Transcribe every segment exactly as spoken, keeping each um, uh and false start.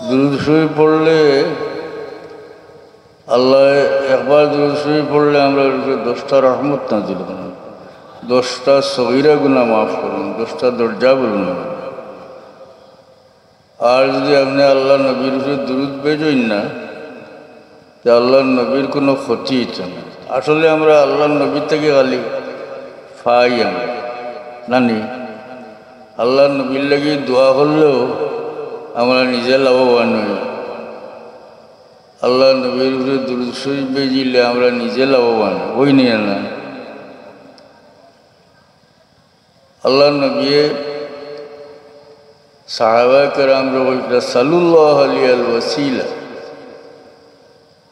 দুরুদ শরিফ পড়লে, আল্লায় একবার দুরুদ শরিফ পড়লে আমরার উপরে দশটা রহমত নাজিল করইন, দশটা সগীরা গুনা মাফ করইন, দশটা দরজা বুলন্দ করইন। আর যুদি আপনে আল্লার নবীর উপরে দুরুদ ভেজইন না, তে আল্লার নবীর কুনু ক্ষতি অইতো না। আসলে আমরা আল্লার নবীর থাকি খালি পাই আমরা, না নি? আল্লার নবীর লাগি দোয়া করলেও আমরা নিজে লাভবান অই। আল্লার নবীর উপরে দুরুদ শরিফ ভেজিলে আমরা নিজে লাভবান অই, নি না? আল্লার নবীয়ে সাহাবায়ে কেরামরে কইছলা, "সালুল্লাহ লিয়াল ওয়াসিলা।"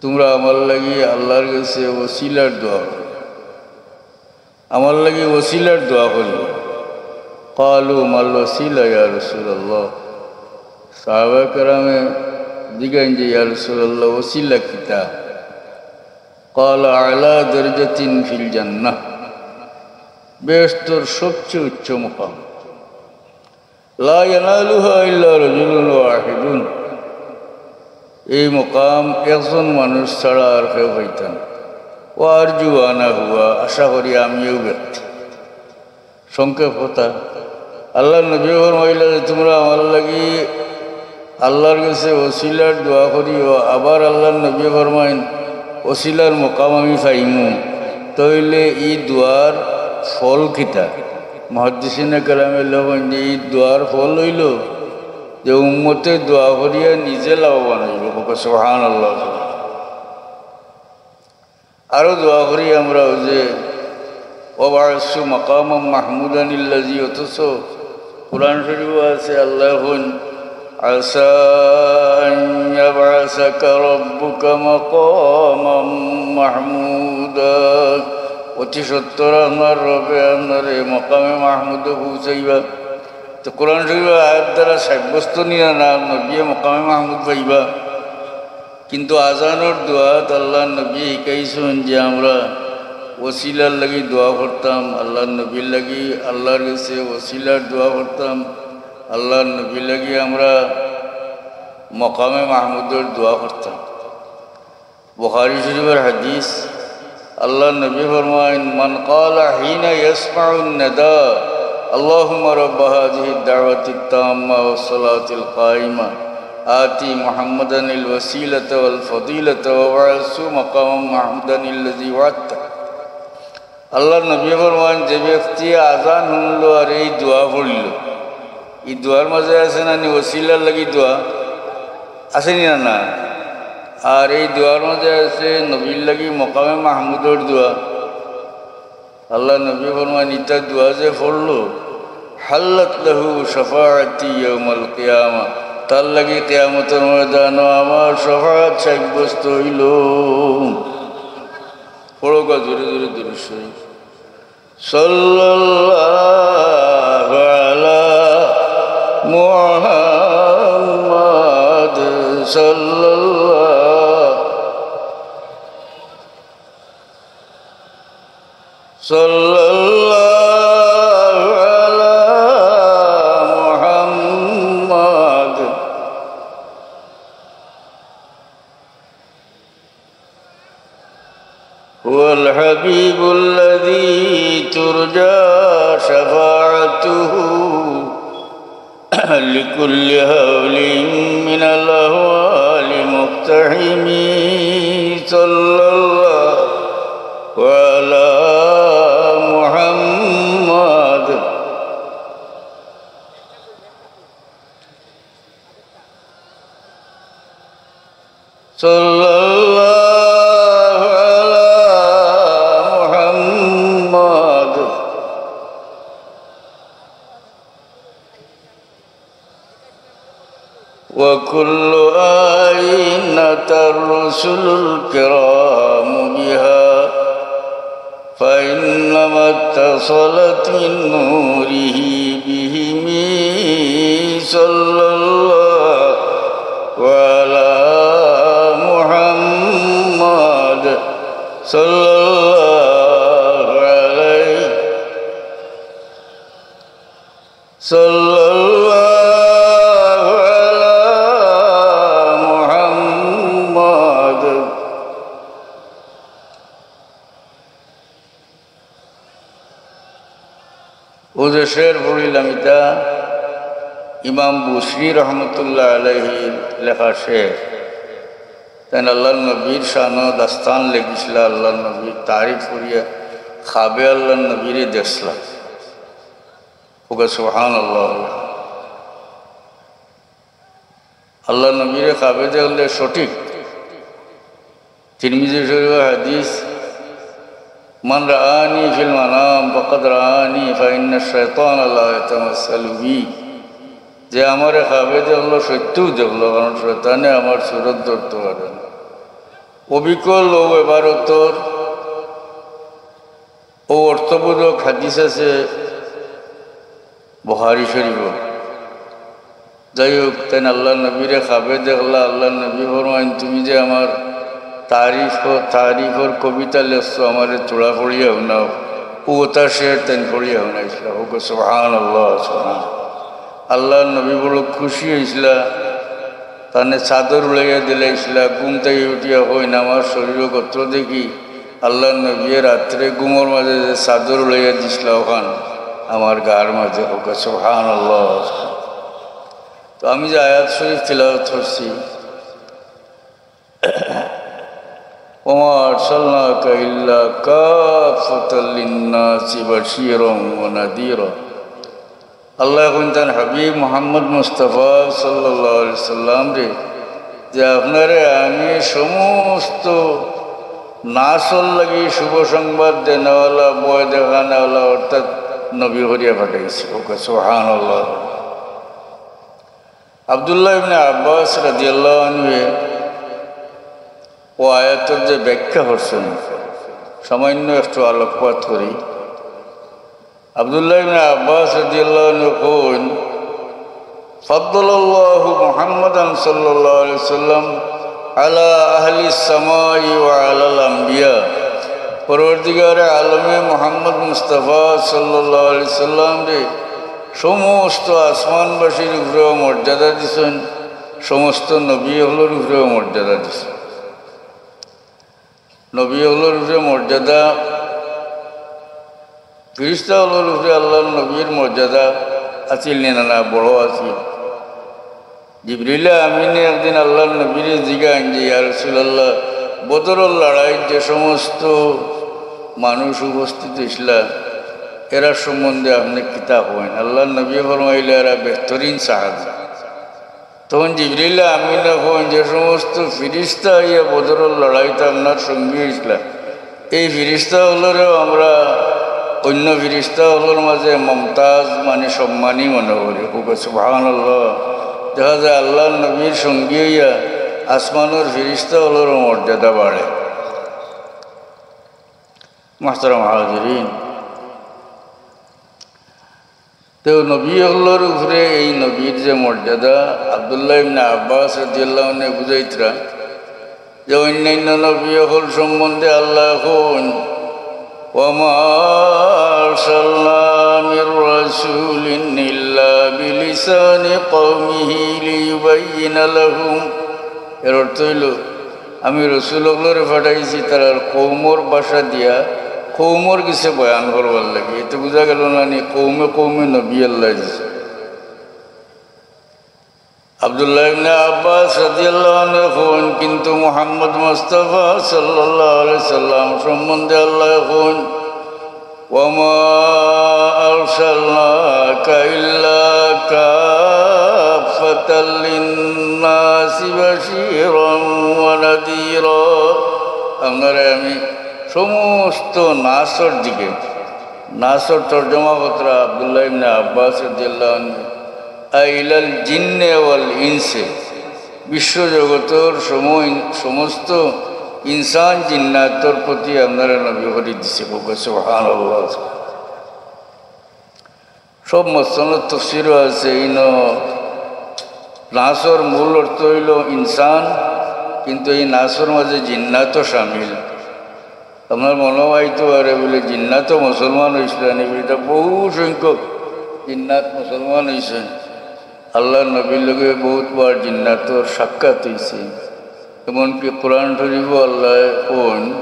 তুমরা আমার লাগি আল্লার গেছে ওসিলার দোয়া করো, আমার লাগি ওসিলার দোয়া করো। কালু, মাল ওসিলা ইয়া রাসূলুল্লাহ? সাহাবায়ে কেরামে জিগাইন যে, "ইয়া রাসূলুল্লাহ, ওসিলা কিতা?" কালা, "আলা দারজাতিন ফিল জান্নাহ।" বেহেশতর সবচেয়ে উচ্চ মুকাম। লা ইয়ানালুহা ইল্লা রাজুলুন ওয়াহিদুন। এই মকাম একজন মানুষ ছাড়া আর কেউ পাইতা না। ওয়া আরজু আনা হুয়া, আশা করি আমিও ব্যক্তি। সংক্ষেপ কথা, আল্লার নবী ফরমাইলা যে, "তুমরা আমার লাগি আল্লার গেছে ওসিলার দোয়া করিও।" আবার আল্লার নবী ফরমাইন, "ওসিলার মকাম আমি পাইমু।" তাইলে ই দোয়ার ফল কিতা? মুহাদ্দিসিনে কেরামে লেখইন যে ই দোয়ার ফল অইলো যে উম্মতে দোয়া করিয়া নিজে লাভবান অইবো। কউক্কা সুবহানাল্লাহ। আরো দোয়া করি আমরা ওই যে, "ওয়াবআসহু মাকামান মাহমুদান আল্লাযী", অথচ কোরআন শরিফো আছে, আল্লায় কইন, "আসা আন ইয়াবআসাকা রাব্বুকা মাকামান মাহমুদা।" অতি সত্বর আপনার রবে আপনারে মকামে মাহমুদো পৌঁছাইবা। তো কোরআন শরিফর আয়াত দ্বারা সাব্যস্ত নি না, নবিয়ে মকামে মাহমুদ পাইবা। কিন্তু আজানর দোয়াত আল্লার নবী হিকাইছইন যে আমরা ওসিলার লাগি দোয়া করতাম, আল্লার নবীর লাগি আল্লার গেছে ওসিলার দোয়া করতাম, আল্লার নবীর লাগি আমরা মকামে মাহমুদর দোয়া করতাম। বুখারী শরিফর হাদিস, আল্লার নবী ফরমাইন, "মান ক্বালা হিনা ইয়াসমাউন নিদা, আল্লাহুম্মা রাব্বা হাযিহিদ দাওয়াতিত তাম্মা ওয়াস সালাতিল কাইমা, আতি মুহাম্মাদানিল ওয়াসিলাতা ওয়াল ফাদিলাতা ওয়াবআসহু মাকামান মাহমুদানাল্লাযী ওয়াআদতাহ।" আল্লার নবী ফরমাইন, যে ব্যক্তি আজান হুনলো আর এই দোয়া পড়লো, ই দোয়ার মাঝে আছে না নি ওসিলার লাগি দোয়া? আছে নি না? না। আর এই দোয়ার মাঝে আছে নবীর লাগি মকামে মাহমুদর দোয়া। আল্লার নবী ফরমাইন, ইতা দোয়া যে পড়লো, হাল্লাত লাহু শাফাআতি ইয়াউমাল কিয়ামা, তার লাগি কিয়ামতর ময়দানো আমার শাফাআত সাব্যস্ত অইলো। পড়উক্কা জোরে জোরে দুরুদ শরিফ। সাল্লাল্লাহু আলা মুহাম্মাদ, সাল্লাল্লাহু, সাল্লাল্লাহু আলা মুহাম্মাদ। هو الحبيب الذي ترجى شفاعته لكل هول من الأهوال مقتحم. صلى الله على محمد. صلى الله على محمد. وكل أين أتى الرسل الكرام بها، فإنما اتصلت من نوره بهم. صلى الله على محمد، صلى الله عليه، صلى الله على শের পড়িলাম, ইটা ইমাম বুসরি রহমতুল্লাহ আলাইহির লেখা শের। তাইন আল্লাহর নবীর শানো দাস্তান লেখিছলা, আল্লাহর নবীর তারিফ করিয়া খাবে আল্লাহর নবীরে দেখছলা। কউক্কা সুবহানাল্লাহ। আল্লাহর নবীরে খাবে দেখলে সঠিক। তিরমিজি শরীফর হাদিস, "মান রাআনি ফিল মানাম ফাকাদ রাআনি, ফাইন্নাশ শাইতানা লা ইয়াতামাসসালু বি।" যে আমারে খাবে দেখলো, সত্যিউ দেখলো, কারণ শয়তানে আমার সুরত ধরতো পারে না। অবিকল অউ এবারতর অউ অর্থবোধক হাদিস আছে বুখারী শরীফো। যাই হোক, তাইন আল্লাহর নবীরে খাবে দেখলা, আল্লাহর নবী ফরমাইন, "তুমি যে আমার তারিফ, তারিফর কবিতা লেখছো, আমারে থুড়া পড়িয়া হুনাও।" অউ অতা শের তাইন পড়িয়া হুনাইছলা। কউক্কা সুবহানাল্লাহ, সুবহানাল্লাহ। আল্লাহর নবী বড় খুশি অইছলা, তানে চাদর উড়াইয়া দিলাইছলা। ঘুম থাকি উঠিয়া কইন, "আমার শরীরো গত্র দেখি আল্লাহর নবীয়ে রাত্রে ঘুমর মাঝে যে চাদর উড়াইয়া দিছলা অখান আমার গার মাঝে।" কউক্কা সুবহানাল্লাহ। তো আমি যে আয়াত শরীফ তিলাওয়াত করছি, "ওয়া মা আরসালনাকা ইল্লা কাফফাতাল লিন্নাসি বাশীরাম ওয়া নাযীরা।" আল্লায় কইন তান হাবিব মুহাম্মদ মুস্তাফা সাল্লাল্লাহু আলাইহি সাল্লামরে যে, "আপনারে আমি সমস্ত নাসর লাগি শুভ সংবাদ দেনেওয়ালা, ভয় দেখানেওয়ালা, অর্থাৎ নবী করিয়া পাঠাইছি।" কউক্কা সুবহানাল্লাহ। আব্দুল্লাহ ইবনে আব্বাস রাদিয়াল্লাহু আনহু অউ আয়াতর যে ব্যাখ্যা করছইন, সামান্য একটু আলোকপাত করি। আব্দুল্লাহ ইবনে আব্বাস রাদিয়াল্লাহু আনহু কইন, "ফাদ্দালাল্লাহু মুহাম্মাদান সাল্লাল্লাহু আলাইহি ওয়াসাল্লাম আলা আহলিস সামাই ওয়া আলাল আম্বিয়া।" পরওয়ারদিগারে আলমে মুহাম্মদ মুস্তাফা সাল্লাল্লাহু আলাইহি সাল্লামরে সমস্ত আসমানবাসীর উপরেও মর্যাদা দিছইন, সমস্ত নবী অকলর উপরেও মর্যাদা দিছইন। নবী অকলর উপরে মর্যাদা, ফিরিস্তা অকলর উপরে আল্লাহর নবীর মর্যাদা আছিল নি না? না, বড় আছিল। জিবরিলে আমিনে একদিন আল্লাহর নবীরে জিগাইন যে, "ইয়া রাসূলুল্লাহ, বদরর লড়াইত যে সমস্ত মানুষ উপস্থিত অইছলা, এরার সম্বন্ধে আপনে কিতা কইন?" আল্লাহর নবীয়ে ফরমাইলা, "এরা বেহতরিন সাহাবী।" তখন জিবরিলে আমিনে কইন, "যে সমস্ত ফিরিস্তা আইয়া বদরর লড়াইত আপনার সঙ্গী অইছলা, এই ফিরিস্তা অকলরেও আমরা অইন্য ফিরিস্তা অকলর মাঝে মমতাজ, মানে সম্মানী মনে করি।" কউক্কা সুবহানাল্লাহ। দেখা যায় আল্লাহর নবীর সঙ্গী অইয়া আসমানর ফিরিস্তা অকলরও মর্যাদা বাড়ে। মুহতারাম হাজিরিন, তো নবী অকলর উপরে এই নবীর যে মর্যাদা, আব্দুল্লাহ ইবনে আব্বাস রাদিয়াল্লাহু আনহু বুঝাইতরা যে অইন্যান্য নবী অকল সম্বন্ধে আল্লায় কইন, "ওয়া মা আরসালনা মির রাসূলিন ইল্লা বিলিসানি কওমিহি লিয়ুবায়্যিনা লাহুম।" এর অর্থ অইলো, আমি রসুল অকলরে পাঠাইছি তারার কওমর ভাষা দিয়া, কওমর গেছে বয়ান করবার লাগি। এতে বুঝা গেল না নি, কওমে কওমে নবী আল্লায় দিছে। আব্দুল্লাহ ইবনে আব্বাস রাদিয়াল্লাহু আনহু কইন, কিন্তু মুহাম্মদ মুস্তাফা সাল্লাল্লাহু আলাইহি সাল্লাম সম্বন্ধে আল্লায় কইন, "ওয়া মা আরসালনাকা ইল্লা কাফফাতাল লিন্নাসি বাশীরাম ওয়া নাযীরা।" আপনারে আমি সমস্ত নাসর দিকে, নাসর তর্জমা করতরা আব্দুল্লাহ ইবনে আব্বাস রাদিয়াল্লাহু আনহু, আই ইলাল জিন্নে ওয়াল ইনসে, বিশ্বজগতর সময়, সমস্ত ইনসান জিন্নাতর প্রতি আপনারে নবী করি দিছি। কউক্কা সুবহানাল্লাহ। সব মুসতানদ তফসিরও আছে, ইনো নাসর মূল অর্থ অইলো ইনসান, কিন্তু এই নাসর মাঝে জিন্নাতও শামিল। আপনার মনো অইতো পারে বুলে, জিন্নাতও মুসলমান অইছলা নি? ইটা বহু সংখ্যক জিন্নাত মুসলমান অইছইন। আল্লাহর নবীর লগে বহুত বার জিন্নাতর সাক্ষাৎ অইছে। এমনকি কোরআন শরীফও আল্লায় কইন,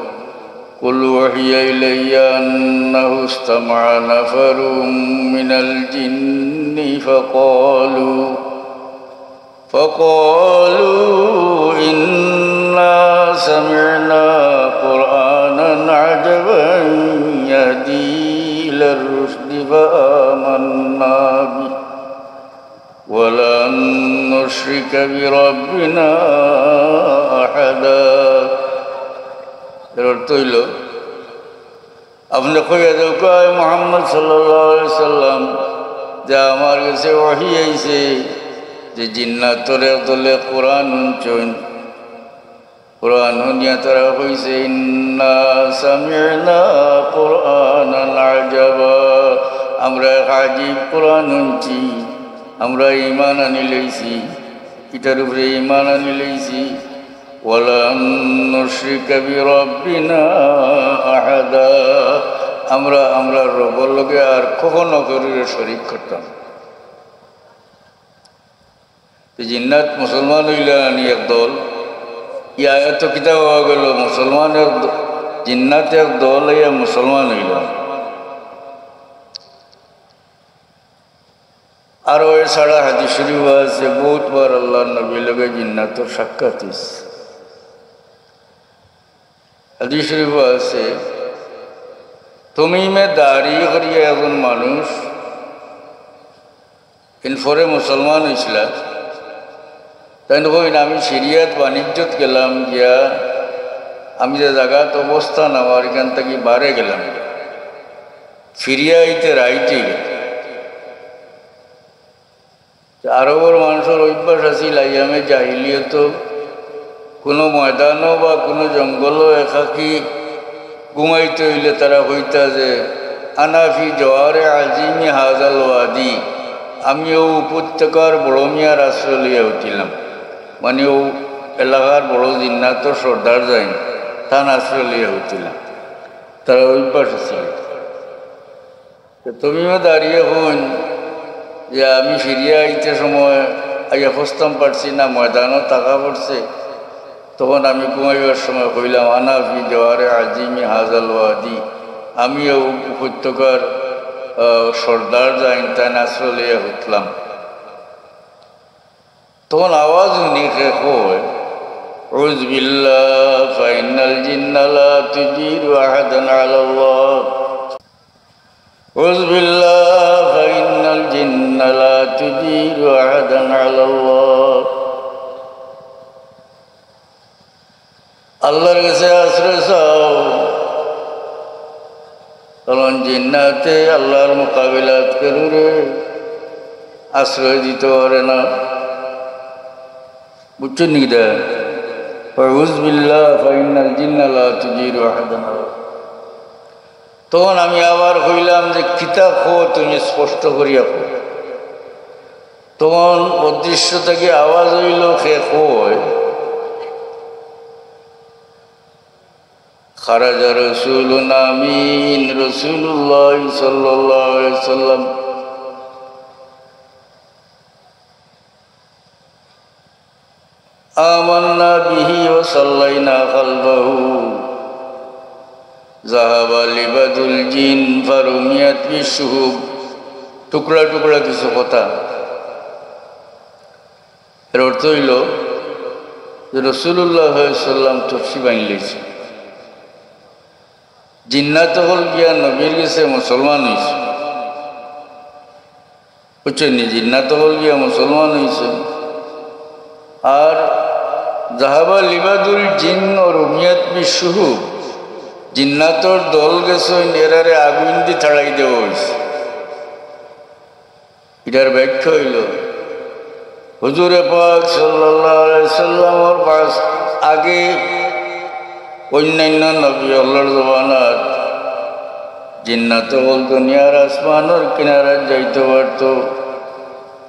قل أوحي إلي أنه استمع نفر من الجن فقالوا فقالوا إنا سمعنا قرآنا عجبا يهدي إلى الرشد فآمنا به ولن نشرك بربنا أحدا। এর অর্থ অইলো, আপনে কইয়া দেউক্কা, হে মুহাম্মদ সাল্লাল্লাহু আলাইহি সাল্লাম, যে আমার গেছে ওহী আইছে যে জিন্নাতর এক দলে কোরআন হুনছইন। কোরআন হুনিয়া তারা কইছে, "ইন্না সামি'না কুরআনান আজাবা।" আমরা এক আজীব কোরআন হুনছি, আমরা ঈমান আনি লইছি, ইটার উপরে ঈমান আনি লইছি। "ওয়ালান নুশরিকা বিরাব্বিনা আহাদা।" আমরা, আমরা রবর লগে আর কখনো কেউরে শরিক করতাম না। তো জিন্নাত মুসলমান অইলা নি এক দল, ই আয়াতো কিতা কওয়া গেল? মুসলমান এক দ-, জিন্নাত এক দল অইয়া মুসলমান অইলা। আরো এছাড়া হাদিস শরিফো আছে, বউতবার আল্লার নবীর লগে জিন্নাতর সাক্ষাৎ অইছে। হাদিস শরিফো আছে, তমিমে দারি করিয়া একজন মানুষ, এন পরে মুসলমান অইছিলা। তাইন কইন, "আমি সিরিয়াত বাণিজ্যত গেলাম, গিয়া আমি যে জাগাত অবস্থান আমার, ইখান থাকি বারে গেলাম, ফিরিয়া আইতে রাইত অইগেল।" আরবর মানষর অভ্যাস আছিল, আইয়ামে জাহিলিয়তো কুনু ময়দানো বা কুনু জঙ্গলো একাকি ঘুমাইতে অইলে তারা কইতা যে, "আনা ফি জওয়ারে আজিমি হাজাল ওয়াদি", আমি অউ উপত্যকার বড় মিয়ার আশ্রয় লইয়া হুতিলাম। মানে অউ এলাকার বড় জিন্নাতর সর্দার যেইন, তান আশ্রয় লইয়া হুতিলাম। তারার অভ্যাস আছিল। তো তমিমে দারিয়ে কইন যে, "আমি ফিরিয়া আইতে সময় আইয়া পৌঁছতাম পারছি না, ময়দানো থাকা পড়ছে। তখন আমি ঘুমাইবার সময় কইলাম, 'আনা ফি জওয়ারে আজিমি হাজাল ওয়াদি', আমি অউ উপত্যকার, আহ, সর্দার যেইন, তান আশ্রয় লইয়া হুতলাম।" তখন আওয়াজ হুনি কে কয়, "উযবিল্লাহ, ফাইন্নাল জিন্না লা তুজিরু আহাদান আলাল্লাহ।" "উযবিল্লাহ, ফাইন্নাল জিন্না লা তুজিরু আহাদান আলাল্লাহ।" আল্লার গেছে আশ্রয় চাও, কারণ জিন্নাতে আল্লার মোকাবিলাত কেউরে আশ্রয় দিতো পারে না। বুঝছইন নি কিতা? "ফাউযবিল্লাহ, ফাইন্নাল জিন্না লা তুজিরু আহাদান।" তখন আমি আবার কইলাম যে, "কিতা কও তুমি, স্পষ্ট করিয়া কও।" তখন অদৃশ্য থাকি আওয়াজ অইলো, কে কয়, "খারাজা রাসূলুন আমিন, রাসূলুল্লাহ সাল্লাল্লাহু আলাইহি ওয়াসাল্লাম।" আমান্না বিহি ওয়া সাল্লাইনা খালফাহু। যাহাবা লিবাদুল জিন ফারুমিয়াত বিশুহুব। টুকরা টুকরা কিছু কথা। এর অর্থ অইলো যে রাসূলুল্লাহ সাল্লাল্লাহু আলাইহি ওয়াসাল্লাম তশরিফ আনলাইছে। জিন্নাত অকল গিয়া নবীর গেছে মুসলমান অইছে। বুঝছইন নি? জিন্নাত অকল গিয়া মুসলমান অইছে। আর যাহাবা লিবাদুল জিন ওয়া রুমিয়াত বিশুহুব, জিন্নাতর দল গেছইন, এরারে আগুইন দি তাড়াই দেওয়া অইছে। ইটার ব্যাখ্যা অইলো, হুজুরে পাক সাল্লাল্লাহু আলাইহি সাল্লামর বাস আগে অইন্যান্য নবী অকলর জমানাত জিন্নাত অকল দুনিয়ার আসমানর কিনারাত যাইতো পারতো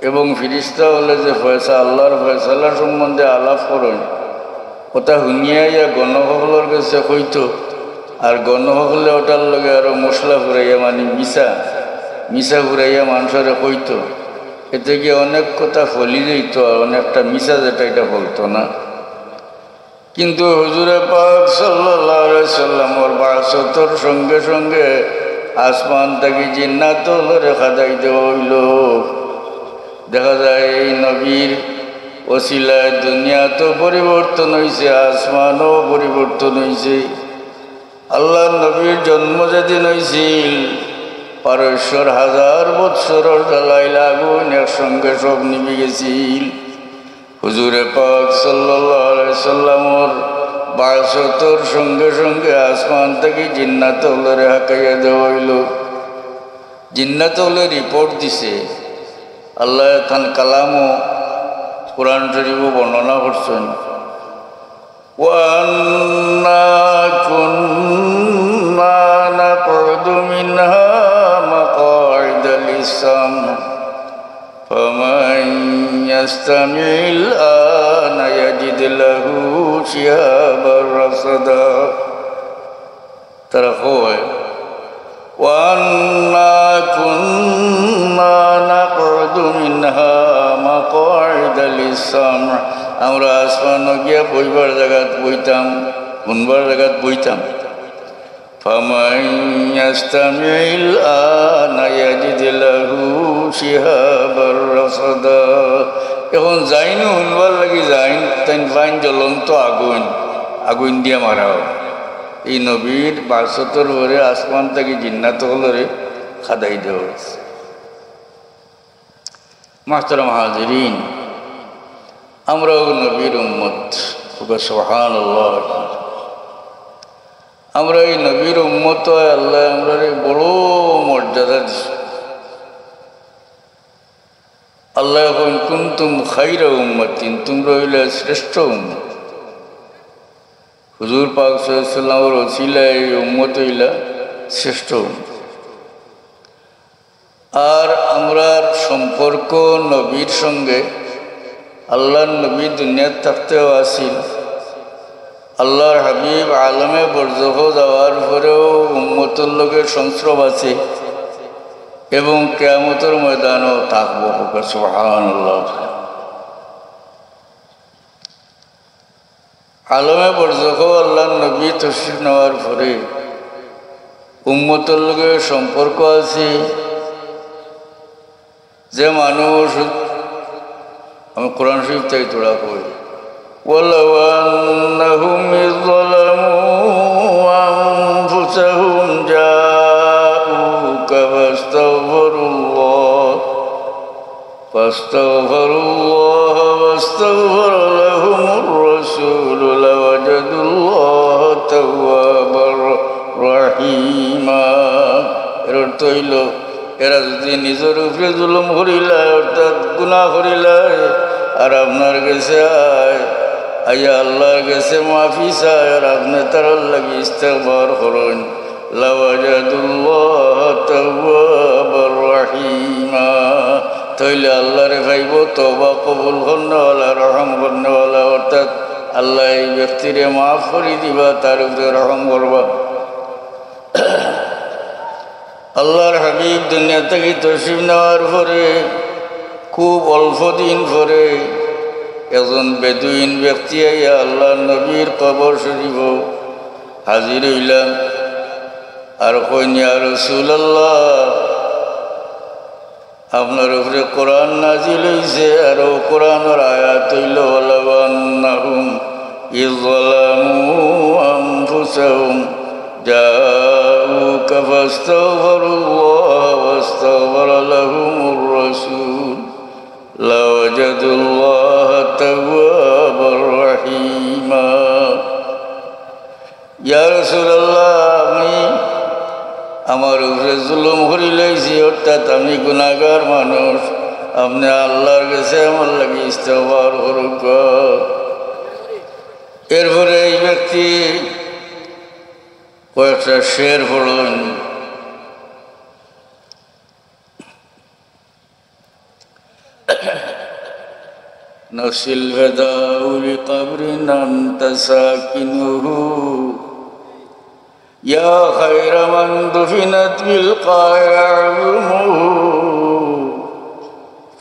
এবং ফিরিস্তা অকলে যে ফয়সা-, আল্লার ফয়সালা সম্বন্ধে আলাপ করইন, অতা হুনিয়া ইয়া গণ অকলর গেছে কইতো, আর গণ অকলে অটার লগে আরো মশলা ফুরাইয়া, মানি মিছা, মিছা ফুরাইয়া মানষরে কইতো। এতে কি অনেক কথা ফলি যাইতো, আর অনেকটা মিছা যেটা, ইটা ফলতো না। কিন্তু হুজুরে পাক সাল্লাল্লাহু আলাইহি সাল্লামর বাসতর সঙ্গে সঙ্গে আসমান থাকি জিন্নাত অকলরে খেদাই দেওয়া অইলো। দেখা যায় এই নবীর ওসিলায় দুনিয়াতও পরিবর্তন অইছে, আসমানও পরিবর্তন অইছে। আল্লাহর নবীর জন্ম যেদিন অইছিল, পারস্যর হাজার বৎসরর জ্বালাইল আগুন একসঙ্গে সব নিভি গেছিল। হুজুরে পাক সাল্লাল্লাহু আলাইহি সাল্লামর বাসতর সঙ্গে সঙ্গে আসমান থাকি জিন্নাত অকলরে হাকাইয়া দেওয়া অইলো। জিন্নাত অকলে রিপোর্ট দিছে, আল্লায় তান কালামো কোরআন শরীফো বর্ণনা করছইন। وأنا كنا نقعد منها مقاعد للسمع فمن يستمع الآن يجد له شهابا رصدا। তারা কয়, وأنا كنا نقعد منها مقاعد للسمع, আমরা আসমানো গিয়া বইবার জাগাত বইতাম, হুনবার জাগাত বইতাম। فمن يستمع الآن يجد له شهابا رصدا। এখন যাইন হুনবার লাগি যাইন, তাইন পাইন জ্বলন্ত আগুন, আগুন দিয়া মারা অয়। এই নবীর বাসতর পরে আসমান থাকি জিন্নাত অকলরে খেদাই দেওয়া অইছে। মুহতারাম হাজিরিন, আমরাও নবীর উম্মত। সুবহানাল্লাহ। আমরা এই নবীর উম্মত অওয়ায় আল্লায় আমরারে বড় মর্যাদা দিছে। আল্লায় কইন, "কুনতুম খাইরা উম্মাতিন", তোমরা অইলা শ্রেষ্ঠ উম্মত। হুজুর পাক সাল্লাল্লাহু আলাইহি ওয়াসাল্লামর ওসিলায় এই উম্মত অইলা শ্রেষ্ঠ উম্মত। আর আমরার সম্পর্ক নবীর সঙ্গে, আল্লাহর নবী দুনিয়াত থাকতেও আছিল, আল্লাহর হাবিব আলমে বরজখো যাওয়ার পরেও উম্মতর লগে সংস্রব আছে এবং কিয়ামতর ময়দানও থাকবো। সুবহানাল্লাহ। আলমে বরজখো আল্লাহর নবী তশরিফ নেওয়ার পরে উম্মতর লগে সম্পর্ক আছে। যে মানুষ, আমি কোরআন শরীফ থাকি থুড়া কই, ولو أنهم إذ ظلموا أنفسهم جاءوك فاستغفروا الله فاستغفروا الله واستغفر لهم الرسول لوجدوا الله توابا رحيما। এর অর্থ অইলো, এরা যদি নিজর উপরে জুলুম করিলায়, অর্থাৎ গুনাহ করিলায়, আর আপনার গেছে আয়, আইয়া আল্লাহর গেছে মাফি চায়, আর আপনে তারার লাগি ইস্তেগফার করইন, লাওয়াজাদুল্লাহ তাওয়াবার রাহিমা, তাইলে আল্লাহরে পাইবো তওবা কবুল করনেওয়ালা, রহম করনেওয়ালা, অর্থাৎ আল্লায় এই ব্যক্তিরে মাফ করি দিবা, তার উপরে রহম করবা। আল্লাহর হাবিব দুনিয়া থাকি তশরিফ নেওয়ার পরে খুব অল্প দিন পরে একজন বেদুইন ব্যক্তি আইয়া আল্লাহর নবীর কবর শরীফো হাজির অইলা। আর কইন, "ইয়া রাসূলুল্লাহ, আপনার উপরে কোরআন নাজিল অইছে, আর অউ কোরআনর আয়াত অইলো, ولو أنهم إذ ظلموا أنفسهم جاءوك فاستغفروا الله واستغفر لهم الرسول لوجدوا الله توابا رحيما।" ইয়া রাসূলুল্লাহ, আমি আমার উপরে জুলুম করিলাইছি, অর্থাৎ আমি গুনাহগার মানুষ, আপনে আল্লাহর গেছে আমার লাগি ইস্তেগফার করউক্কা। এরপরে এই ব্যক্তি কয়েকটা শের পড়ইন। نفسي الفداء لقبر أنت ساكنه، يا خير من دفنت بالقاع أعظمه،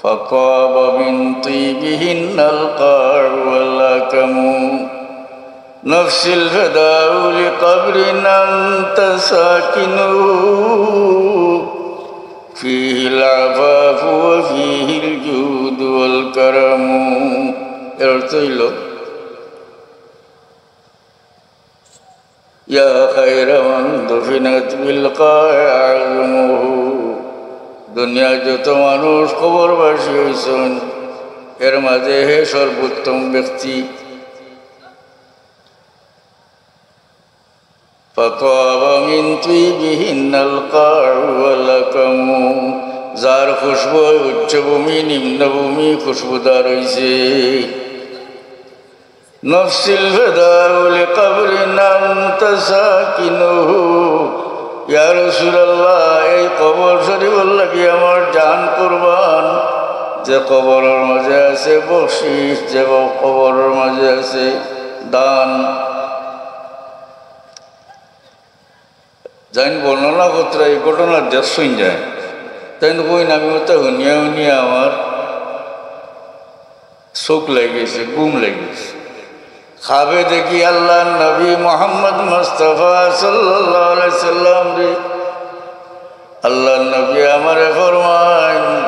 فطاب من طيبهن القاع واللكم. نفسي الفداء لقبر أنت ساكنه، فيه العفاف وفيه الجود والكرم। এর অর্থ হইল, يا خير من دفنت بالقاع أعظمه। দুনিয়ার যত মানুষ কবরবাসী হইছইন, এর মাঝে হে সর্বোত্তম ব্যক্তি। فطاب من طيبهن القاع واللكم। যার খুশবু উচ্চভূমি, নিম্নভূমি খুশবুদার হইছে। نفسي الفداء لقبر أنت ساكنه। ইয়া রাসূলুল্লাহ, এই কবর শরীফর লাগি আমার জান কুরবান। যে কবরর মাঝে আছে বখশিশ, যে কবরর মাঝে আছে দান। যাইন বর্ণনা করতরা এই ঘটনা দেখছইন যাইন, তাইন কইন, আমি ওটা হুনিয়া হুনিয়া আমার চোখ লাগিছে, ঘুম লাগিছে। খাবে দেখি আল্লাহর নবী মুহাম্মদ মুস্তাফা সাল্লাল্লাহু আলাইহি সাল্লাম রে। আল্লাহর নবী আমারে ফরমাইন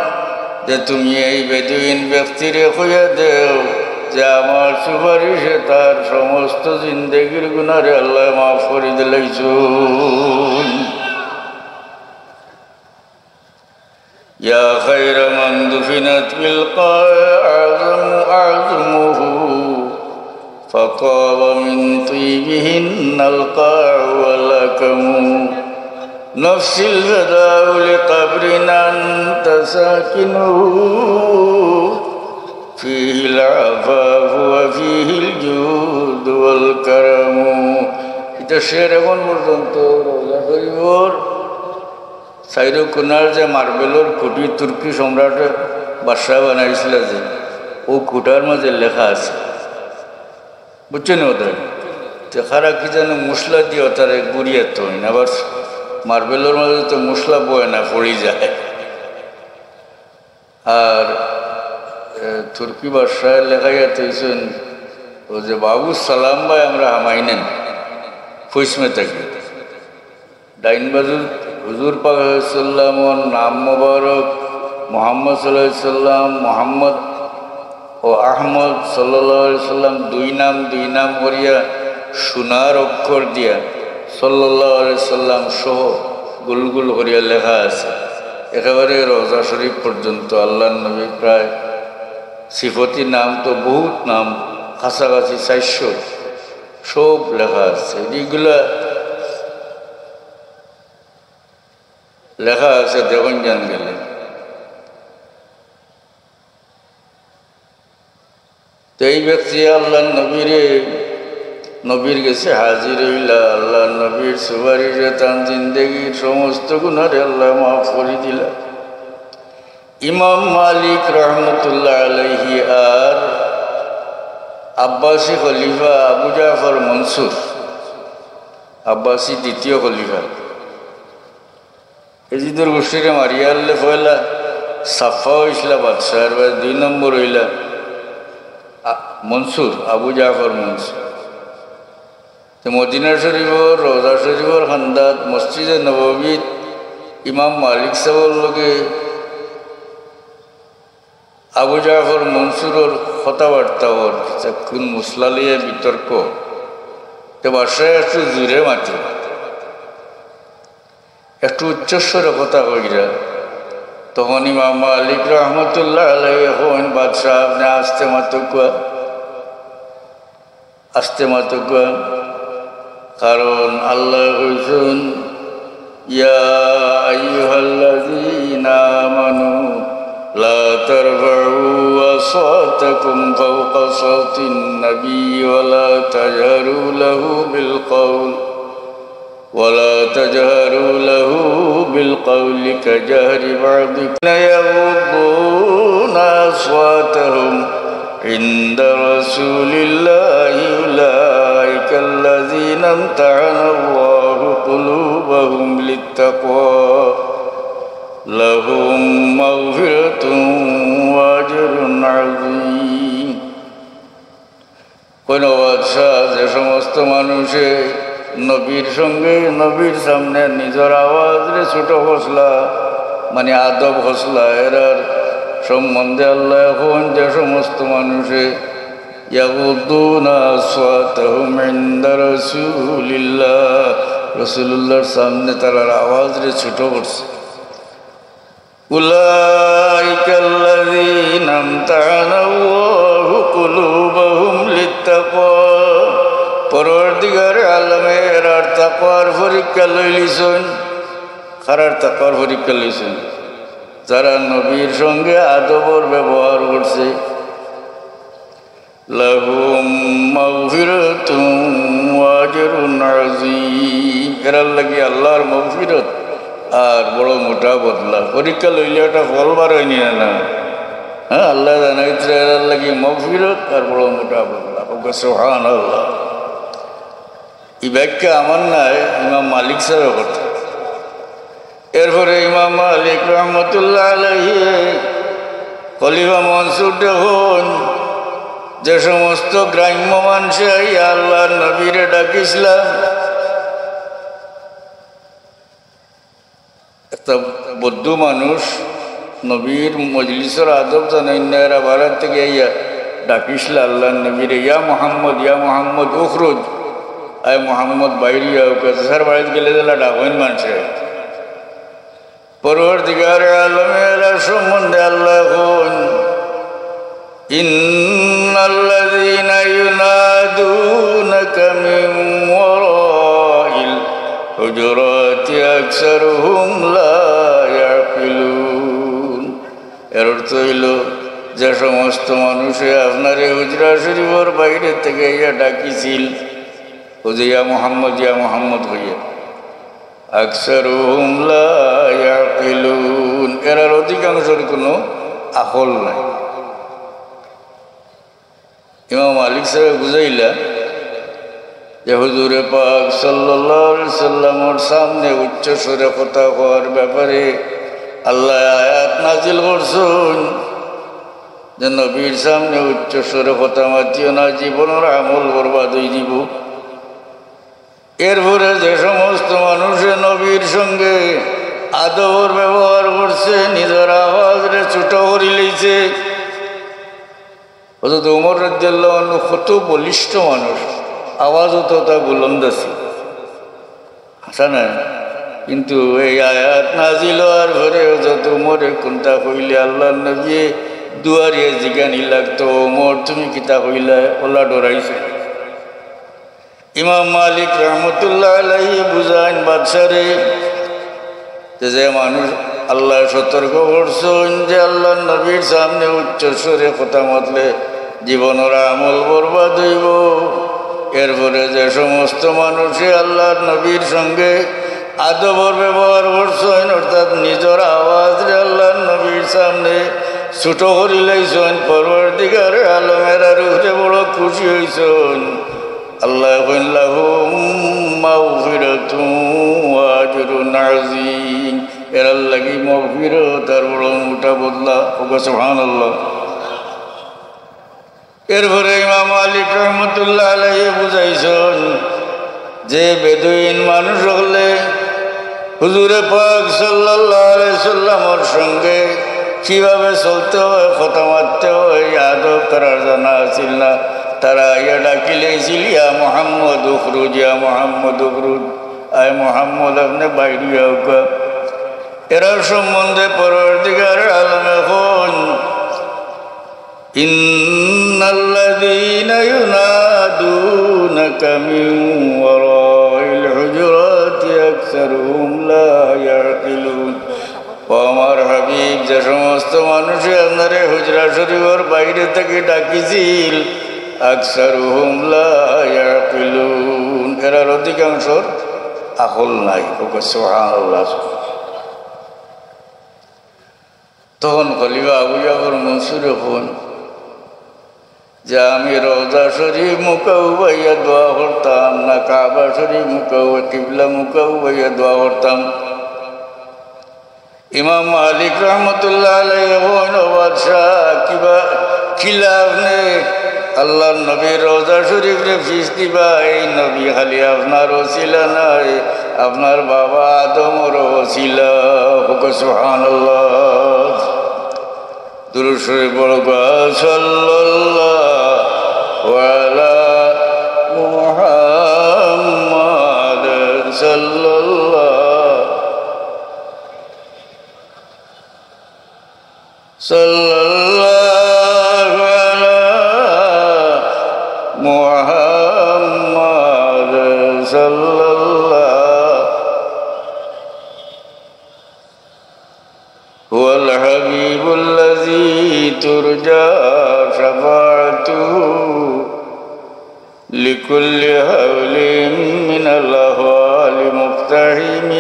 যে, তুমি এই বেদুইন ব্যক্তিরে কইয়া দেও যে আমার সুপারিশে তার সমস্ত জিন্দেগির গুনারে আল্লাহ মাফ করি দিলাইছইন। يا خير من دفنت بالقاع أعظم أعظمه، فطاب من طيبهن القاع واللكم. نفسي الفداء لقبر أنت ساكنه، فيه العفاف وفيه الجود والكرم. ইটা শের এখন পর্যন্ত রওজা শরীফর চাইরো কোনার যে মার্বেলর খুঁটি তুর্কি সম্রাট বাদশাহ বানাইছিল যে, ও খুঁটার মাঝে লেখা আছে, বুঝছইন নি ওটা? তে কারা কি জানো মশলা দিয়া ওটারে গুড়িয়া থইন, আবার মার্বেলর মাঝে তো মশলা বয় না, পড়ি যায়। আর, এ, তুর্কি বাদশায় লেখাইয়া থইছইন, ও যে বাবু সালাম ভাই আমরা হামাইনেন, ফুইসমে থাকি। ডাইন বাজু হুজুর পাক সাল্লাল্লাহু আলাইহি ওয়াসাল্লামর নাম মোবারক, মোহাম্মদ সাল্লাল্লাহু আলাইহি ওয়াসাল্লাম, মোহাম্মদ ও আহমদ সাল্লাল্লাহু আলাইহি ওয়াসাল্লাম দুই নাম, দুই নাম করিয়া সোনার অক্ষর দিয়া সাল্লাল্লাহু আলাইহি ওয়াসাল্লাম সহ গুল গুল করিয়া লেখা আছে। একেবারে রওজা শরীফ পর্যন্ত আল্লাহর নবী প্রায় সিফতি নাম তো বহুত নাম, কাছাকাছি চাইরশো, সব লেখা আছে। এইগুলা লেখা আছে, দেখইন যান গেলে। তো এই ব্যক্তি আল্লাহর নবীরে, নবীর গেছে হাজির হইলা, আল্লাহর নবীর সুপারিশে তার জিন্দেগির সমস্ত গুনারে আল্লাহ মাফ করি দিলা। ইমাম মালিক রহমতুল্লাহ আলাইহি আর আব্বাসী খলিফা আবু জাফর মনসুর, আব্বাসী দ্বিতীয় খলিফা, এজিদর গোষ্ঠীরে মারিয়া আনলে পয়লা সাফা হইছিলা বাদশাহ, এরপরে দুই নম্বর হইলা আ-, মনসুর, আবু জাফর মনসুর। তো মদিনা শরীফর, রওজা শরীফর কান্দাত, মসজিদে নববীত ইমাম মালিক সাহেবর লগে আবু জাফর মনসুরর কথাবার্তা অর, কোন মসলা লইয়া বিতর্ক। তো বাদশায় একটু জোরে মাতে, একটু উচ্চস্বরে কথা কইরা। তখন ইমাম মালিক রহমতুল্লাহ আলাইহি কইন, "বাদশাহ, আপনে আস্তে মাতুক্কা, আস্তে মাতুক্কা।" কারণ আল্লায় কইছইন, يا أيها الذين آمنوا لا ترفعوا أصواتكم فوق صوت النبي ولا تجهروا له بالقول، ولا تجهروا له بالقول كجهر بعضكم، يغضون أصواتهم عند رسول الله، أولئك الذين امتحن الله قلوبهم للتقوى، لهم مغفرة وأجر عظيم. কইন, "ও বাদশাহ, যে সমস্ত মানুষে নবীর সঙ্গে, নবীর সামনে নিজর আওয়াজরে ছোট করছলা, মানে আদব করছলা, এরার সম্বন্ধে আল্লায় কইন, যে সমস্ত মানুষে ইয়াগুদ্দুনা আসওয়াতাহুম ইনদা রাসূলিল্লাহ, রাসূলুল্লাহর সামনে তারার আওয়াজরে ছোট করছে।" উলাইকাল্লাযীনা ইমতাহানাল্লাহু কুলুবাহুম লিত্তাকওয়া। পরওয়ারদিগারে আলমে এরার তাকওয়ার পরীক্ষা লইলিছইন। কারার তাকওয়ার পরীক্ষা লইছইন? যারা নবীর সঙ্গে আদবর ব্যবহার করছে। লাহুম মাগফিরাতুম ওয়া আজরুন আযীম। এরার লাগি আল্লাহর মাগফিরাত আর বড় মোটা বদলা। পরীক্ষা লইলে একটা ফল বার অয়নি না? হ্যাঁ, আল্লায় জানাইতরা এরার লাগি মাগফিরাত আর বড় মোটা বদলা। ওকে, সুবহানাল্লাহ। এই ব্যাখ্যা আমার নায়, ইমাম মালিক সাহেব করতে। এরপরে ইমাম মালিক রহমতুল্লাহ আলাইহি খলিফা মনসুর দেখুন, যে সমস্ত গ্রাম্য মানুষে আইয়া আল্লাহর নবীরে ডাকিছলা, একটা বদ্দু মানুষ নবীর মজলিসর আদব জানাইন না, এরা বারাত থাকি আইয়া ডাকিছলা আল্লাহর নবীরে, "ইয়া মুহাম্মদ, ইয়া মুহাম্মদ, উখরুজ, আয় মুহাম্মদ, বাইরিয়া উকা।" স্যার বাড়িত গেলে যেলা ডাকইন মানুষে। পরওয়ারদিগারে আলমে এরার সম্বন্ধে আল্লায় কইন, "ইন্নাল্লাযীনা ইউনাদুনাকা মিন ওয়ারাইল হুজুরাতি আকসারুহুম লা ইয়াকিলুন।" এর অর্থ অইলো, যে সমস্ত মানুষে আপনারে হুজরা শরীফর বাইরে থাকি আইয়া ডাকিছিল, অউ যে ইয়া মুহাম্মদ, ইয়া মুহাম্মদ কইয়া, আকসারুহুম লা ইয়াকিলুন, এরার অধিকাংশর কুনু আকল নাই। ইমাম মালিক সাহেব বুঝাইলা যে হুজুরে পাক সাল্লাল্লাহু আলাইহি সাল্লামর সামনে উচ্চ স্বরে কথা কওয়ার ব্যাপারে আল্লায় আয়াত নাজিল করছইন যে নবীর সামনে উচ্চ স্বরে কথা মাতিও না, জীবনর আমল বরবাদ অইযিবো। এরপরে যে সমস্ত মানুষে নবীর সঙ্গে আদবর ব্যবহার করছে, নিজর আওয়াজরে ছোট করি লইছে। হযরত উমর রাদিয়াল্লাহু আনহু কত বলিষ্ঠ মানুষ, আওয়াজও তো তার বুলন্দ আছিল, হাছা নায়? কিন্তু এই আয়াত নাজিল হওয়ার পরে হযরত উমরে কুনতা কইলে আল্লাহর নবীয়ে দুয়ারিয়ে জিগানি লাগতো, "উমর, তুমি কিতা কইলায়?" অলা ডরাইছে। ইমাম মালিক রহমতুল্লাহ আলাইহি বুঝাইন বাদশারে যে, যে মানুষ আল্লায় সতর্ক করছইন যে আল্লাহর নবীর সামনে উচ্চ স্বরে কথা মাতলে জীবনর আমল বরবাদ অইবো। এরপরে যে সমস্ত মানুষে আল্লাহর নবীর সঙ্গে আদবর ব্যবহার করছইন, অর্থাৎ নিজর আওয়াজরে আল্লাহর নবীর সামনে ছোট করি লাইছইন, পরওয়ারদিগারে আলম এরার উপরে বড় খুশি অইছইন। আল্লায় কইন, "লাহুম মাগফিরাতুন ওয়া আজরুন আযীম।" এরার লাগি মাগফিরাত আর বড় মোটা বদলা। ওকে, সুবহানাল্লাহ। এরপরে ইমাম মালিক রহমতুল্লাহ আলাইহি বুঝাইছইন যে বেদুইন মানুষ অকলে হুজুরে পাক সাল্লাল্লাহু আলাইহি সাল্লামর সঙ্গে কিভাবে চলতে হয়, কথা মাততে হয়, এই আদব তারার জানা আছিল না। তারা আইয়া ডাকি লাইছিল, "ইয়া মুহাম্মদ উখরুজ, ইয়া মুহাম্মদ উখরুজ, আয় মুহাম্মদ, আপনে বাইরিয়া উকা।" এরার সম্বন্ধে পরওয়ারদিগারে আলমে কইন, "ইন্নাল্লাযীনা ইউনাদুনাকা মিন ওয়ারাইল হুজুরাতি আকসারুহুম লা ইয়াকিলুন।" ও আমার হাবিব, যে সমস্ত মানুষে আপনারে হুজরা শরীফর বাইরে থাকি ডাকিছিল, আকসারুহুম লা ইয়াকিলুন, এরার অধিকাংশর আকল নাই। ওকে, সুবহানাল্লাহ। তখন খলিফা আবু জাফর মনসুরে কইন যে, "আমি রওজা শরীফ মুখা উবাইয়া দোয়া করতাম না কাবা শরীফ মুখা উবাই-, কিবলা মুখা উবাইয়া দোয়া করতাম?" ইমাম মালিক রহমতুল্লাহ আলাইহি কইন, "ও বাদশাহ, কিবা, কিলা আপনে আল্লাহর নবীর রওজা শরীফরে ফিস দিবা, এই নবী খালি আপনার ওসিলা নায়, আপনার বাবা আদমরও ওসিলা। কউক্কা সুবহানাল্লাহ। দুরূদ শরীফ পড়ো। সাল্লাল্লাহু আলা মুহাম্মাদ সাল্লাল্লাহু সাল্লাল্লাহু আলা মুহাম্মাদ সাল্লাল্লাহু। هو الحبيب الذي ترجى شفاعته لكل هول من الأهوال مقتحم.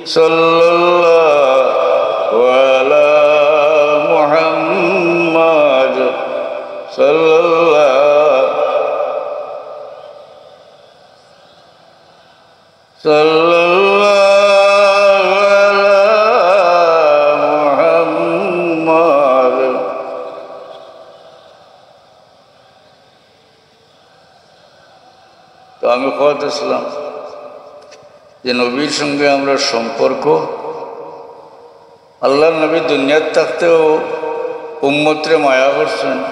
صلى الله على محمد، صلى الله، صلى الله على محمد. তো আমি কইতেছিলাম যে নবীর সঙ্গে আমরার সম্পর্ক, আল্লাহর নবী দুনিয়াত থাকতেও উম্মতরে মায়া করছইন,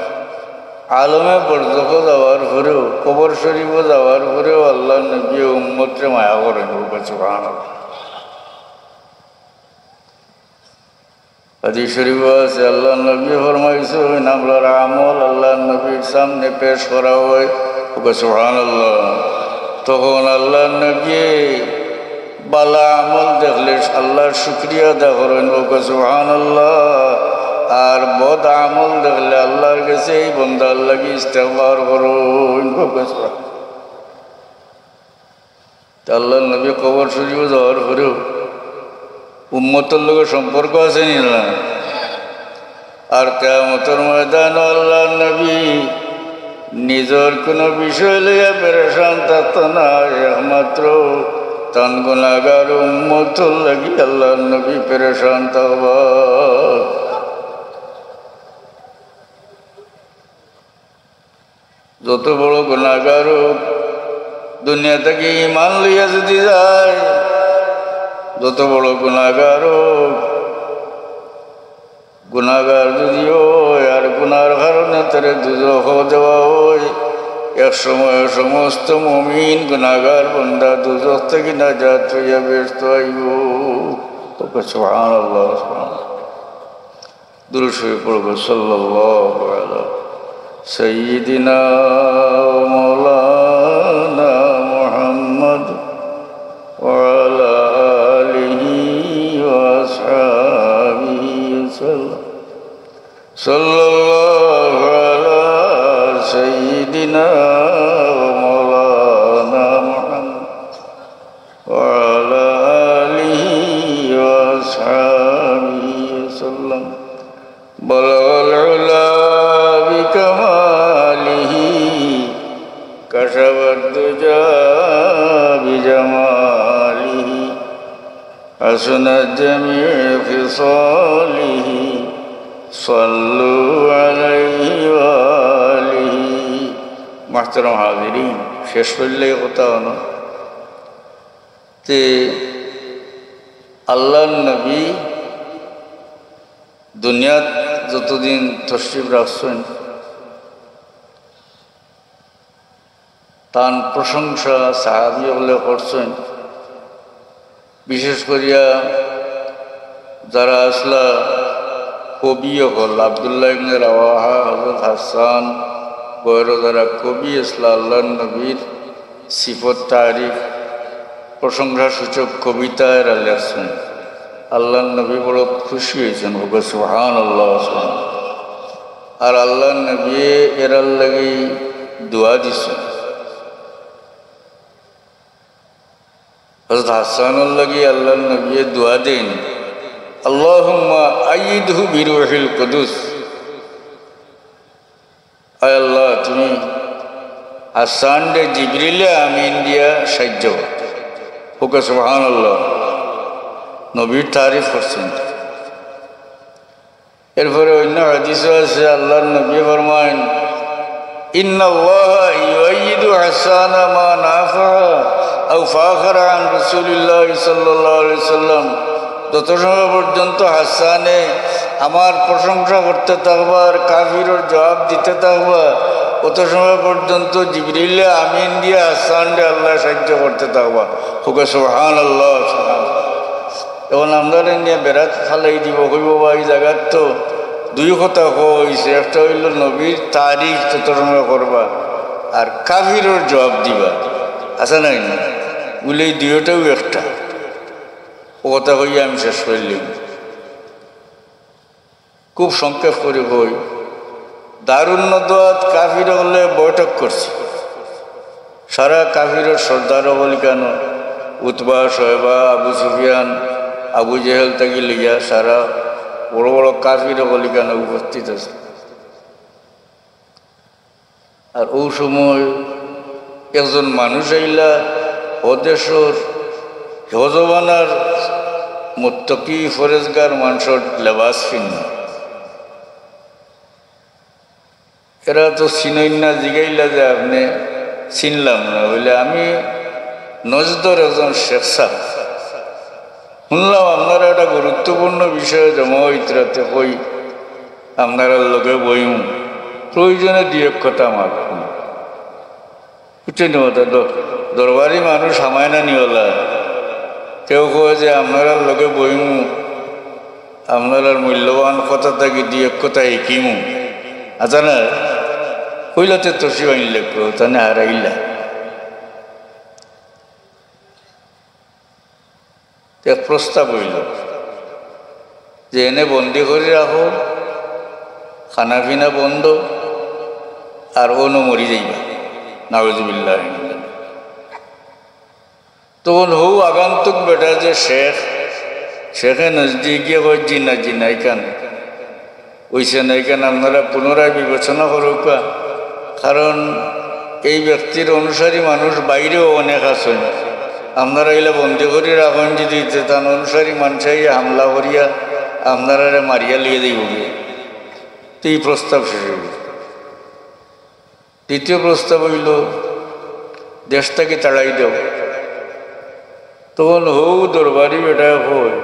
আলমে বরজখো যাওয়ার পরেও, কবর শরীফো যাওয়ার পরেও আল্লাহর নবী উম্মতরে মায়া করইন। কউক্কা সুবহানাল্লাহ। হাদিস শরীফো আছে, আল্লাহর নবী ফরমাইছইন, আমরার আমল আল্লাহর নবীর সামনে পেশ করা অয়। কউক্কা সুবহানাল্লাহ। তখন আল্লাহর নবী ভালা আমল দেখলে আল্লাহর শুকরিয়া আদা করইন। কউক্কা সুবহানাল্লাহ। আর বদ আমল দেখলে আল্লাহর গেছে এই বন্দার লাগি ইস্তেগফার করইন। কউক্কা সুবহানাল্লাহ। তে আল্লাহর নবী কবর শরীফো যাওয়ার পরেও উম্মতর লগে সম্পর্ক আছে নি না? আর কিয়ামতর ময়দানো আল্লাহর নবী নিজর কুনু বিষয় লইয়া পেরেশান থাকতা নায়, একমাত্র তান গুনাহগার উম্মতর লাগি আল্লাহর নবী পেরেশান থাকবা। যত বড় গুনাহগার অউক, দুনিয়া থাকি ঈমান লইয়া যুদি যায়, যত বড় গুনাহগার অউক, গুনাহগার যুদি অয় আর গুনার কারণে তারে দুজখো দেওয়া অয়, এক সময় সমস্ত মুমিন গুনাহগার বান্দা দুজখ থাকি নাজাত পাইয়া বেহেস্তো আইবো। কউক্কা সুবহানাল্লাহ, সুবহানাল্লাহ। দুরূদ শরীফ পড়ো। সাল্লাল্লাহু আলা সাইয়্যিদিনা ওয়া মাওলানা মুহাম্মদ ওয়া আলা আলিহি ওয়া আসহাবিহি ওয়া সাল্লাম। সাল্লাল্লাহু আলা সাইয়্যিদিনা ওয়া মাওলানা মুহাম্মদ وعلى آله وأصحابه وسلم. بلغ العلا بكماله، كشف الدجى بجماله، حسنت جميع خصاله، صلوا عليه وآله. মুহতারাম হাজিরিন, শেষ করলে কথা অইলো তে আল্লাহর নবী দুনিয়াত যতদিন তশরিফ রাখছইন, তান প্রশংসা সাহাবী অকলে করছইন। বিশেষ করিয়া যারা আছলা কবি অকল, আব্দুল্লাহ ইবনে রাওয়াহা, হযরত হাসান, বয়রো যারা কবি আছলা, আল্লাহর নবীর সিফত, তারিফ, প্রশংসাসূচক কবিতা এরা লেখছইন। আল্লাহর নবী বড় খুশি অইছইন, কউক্কা সুবহানাল্লাহ। আর আল্লাহর নবী এরার লাগি দোয়া দিছইন। হযরত হাসানর লাগি আল্লাহর নবী দোয়া দেইন, "আল্লাহুম্মা আইয়িদহু বিরূহিল কুদুস।" আয় আল্লাহ, তুমি হাসানরে জিবরিলে আমিন দিয়া সাইয্য করো। কউক্কা সুবহানাল্লাহ। নবীর তারিফ করছইন। এরপরে অইন্য হাদিসও আছে, আল্লাহর নবী ফরমাইন, ইন্নাল্লাহা ইউআইয়িদু হাসানা মা নাফাহা আও ফাখারা আন রাসূলিল্লাহি সাল্লাল্লাহু আলাইহি ওয়াসাল্লাম। যত সময় পর্যন্ত হাসানে আমার প্রশংসা করতে থাকবা আর কাফিরর জবাব দিতে থাকবা, অত সময় পর্যন্ত জিবরিলে আমিন দিয়া হাসানরে আল্লায় সাহায্য করতে থাকবা। কউক্কা সুবহানাল্লাহ, সুবহানাল্লাহ। এখন আমরারে নিয়া বেড়াত ফালাই দিবো, কইবো, "বা, ই জাগাত তো দুই কথা কওয়া অইছে, একটা অইলো নবীর তারিফ যত সময় করবা, আর কাফিরর জবাব দিবা।" আছে না নি? বুলে, "ই দুইটাউ একটা।" অউ কথা কইয়া আমি শেষ করিলিমু। খুব সংক্ষেপ করি কই, দারুন নদওয়াত কাফির অকলে বৈঠক করছে। সারা কাফিরর সর্দার অকল ইকানো, উতবা, শয়বা, আবু সুফিয়ান, আবু জেহেল থাকি লইয়া সারা বড় বড় কাফির অকল ইকানো উপস্থিত আছে। আর অউ সময় একজন মানুষ আইলা, অউ দেশর, অউ জমানার মুত্তাকি ফরেজগার মানষর লেবাস ফিন্না। এরা তো চিনইন না, জিগাইলা যে, "আপনে?" "চিনলাম না।" বুলে, "আমি নজদর একজন শেখ সাব, হুনলাম আপনারা একটা গুরুত্বপূর্ণ বিষয়ে জমা অইতরা, তে কই আপনারার লগে বইমু, প্রয়োজনে দুই এক কথা মাতমু।" বুঝছইন নি কথা? দ-, দরবারি মানুষ হামায় না নি অলা। কেউ কয় যে, "আপনারার লগে বইমু, আপনারার মূল্যবান কথা থাকি দুই এক কথা হিকিমু।" আচ্ছা না, কইলা তে তসি বাইন লেখো, তানে হারাইলা। এক প্রস্তাব অইলো যে এনে বন্দি করি রাখো, খানা পিনা বন্ধ, আর অনো মরি যাইবা। নাউজুবিল্লাহ। তখন হউ আগন্তুক বেটা যে শেখ, শেখে নজদি গিয়া কয়, "জি না, জি না, ইখান অইছে না, ইখান আপনারা পুনরায় বিবেচনা করউক্কা।" কারণ এই ব্যক্তির অনুসারী মানুষ বাইরেও অনেক আছইন। আপনারা ইলা বন্দি করি রাখইন যুদি, তে তান অনুসারী মানষে আইয়া হামলা করিয়া আপনারারে মারিয়া লইয়া যাইবো গি। তে ই প্রস্তাব শেষ অইলো। দ্বিতীয় প্রস্তাব অইলো, "দেশ থাকি তাড়াই দেও।" তখন হউ দরবারি বেটায় কয়,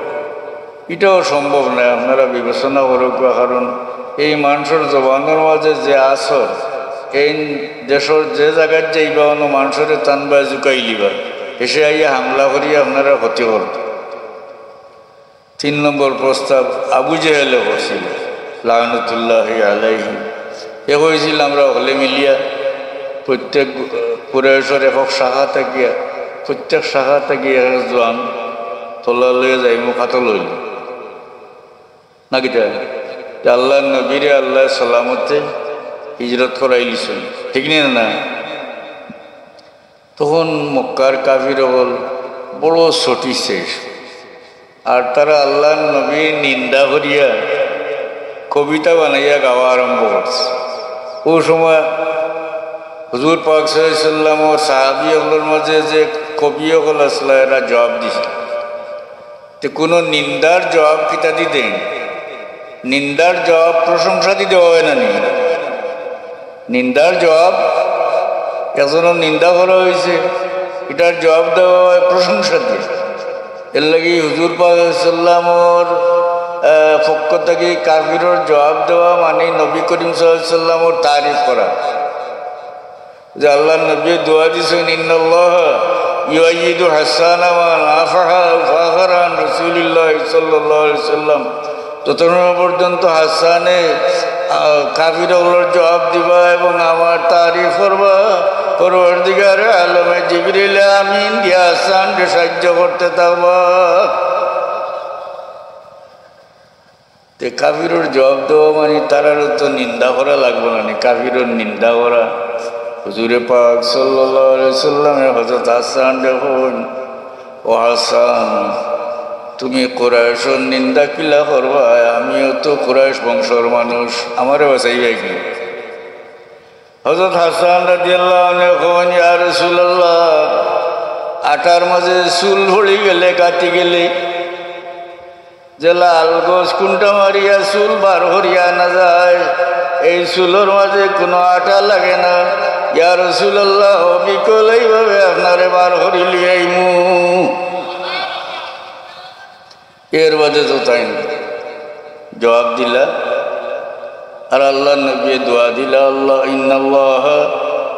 "ইটাও সম্ভব নায়, আপনারা বিবেচনা করউক্কা, কারণ এই মানষর জবানর মাঝে যে আসর, এইন দেশর যে জাগাত যাইবা, অনো মানষরে তানবায় জুকাইলিবা, হেষে আইয়া হামলা করি আপনারার ক্ষতি করবো।" তিন নম্বর প্রস্তাব আবু জেহেলে করছিল, লানতুল্লাহি আলাইহি। হে কইছিল, "আমরা হকলে মিলিয়া প্রত্যেক কুরাইশর একক শাখা থাকিয়া, প্রত্যেক শাখা থাকিয়া এক জোয়ান তলা লইয়া যাইমু, কাতল অইল।" না কিতা? যে আল্লাহর নবীরে আল্লাহ সালামতে হিজরত করাইলিছইন, ঠিক নি না? তখন মক্কার কাফির অকল বড় সঠিক শেষ, আর তারা আল্লাহর নবীর নিন্দা করিয়া কবিতা বানাইয়া গাওয়া আরম্ভ করছে। অউ সময় হুজুর পাক সাল্লাল্লাহু আলাইহি ওয়াসাল্লাম ও সাহাবী অকলর মাঝে যে কবি অকল আছলা, এরা জবাব দিছে। তে কুনু নিন্দার জবাব কিতা দি দেইন? নিন্দার জবাব প্রশংসা দি দেওয়া অয় না নি? নিন্দার জবাব, একজনর নিন্দা করা অইছে, ইটার জবাব দেওয়া অয় প্রশংসা দি। এরলাগি হুজুর পাক সাল্লামর, আহ, পক্ষ থাকি কাফিরর জবাব দেওয়া মানে নবী করিম সাল্লাল্লাহু আলাইহি ওয়াসাল্লামর তারিফ করা। যে আল্লাহর নবী দোয়া দিছইন, "ইন্নাল্লাহা ইউআইয়িদু হাসানা মা নাফাহা আও ফাখারা আন রাসূলিল্লাহি সাল্লাল্লাহু আলাইহি ওয়াসাল্লাম।" যতক্ষণ পর্যন্ত হাসানে, আহ, কাফির অকলর জবাব দিবা এবং আমার তারিফ করবা, পরওয়ারদিগারে আলমে জিবরিলে আমিন দিয়া হাসানরে সাহায্য করতে থাকবা। তে কাফিরর জবাব দেওয়া মানে তারারও তো নিন্দা করা লাগবো না নি? কাফিরর নিন্দা করা। হুজুরে পাক সাল্লাল্লাহু আলাইহি সাল্লামে হযরত হাসানরে কইন, "ও হাসান, তুমি কুরাইশর নিন্দা কিলা করবায়? আমিও তো কুরাইশ বংশর মানুষ, আমারে বাঁচাইবায় কি?" হযরত হাসান রাদিয়াল্লাহু আনহু কইন, "ইয়া রাসূলুল্লাহ, আটার মাঝে চুল পড়ি গেলে, কাটি গেলে, যে লাল গোস কুন্টা মারিয়া চুল বার করিয়া আনা যায়, এই চুলর মাঝে কুনু আটা লাগে না। ইয়া রাসূলুল্লাহ, অবিকল এইভাবে আপনারে বার করি লইয়া আইমু। এর বাদে তো তাইন জবাব দিলা। আর আল্লাহর নবীয়ে দোয়া দিলা, আল্লাহ, ইন্নাল্লাহা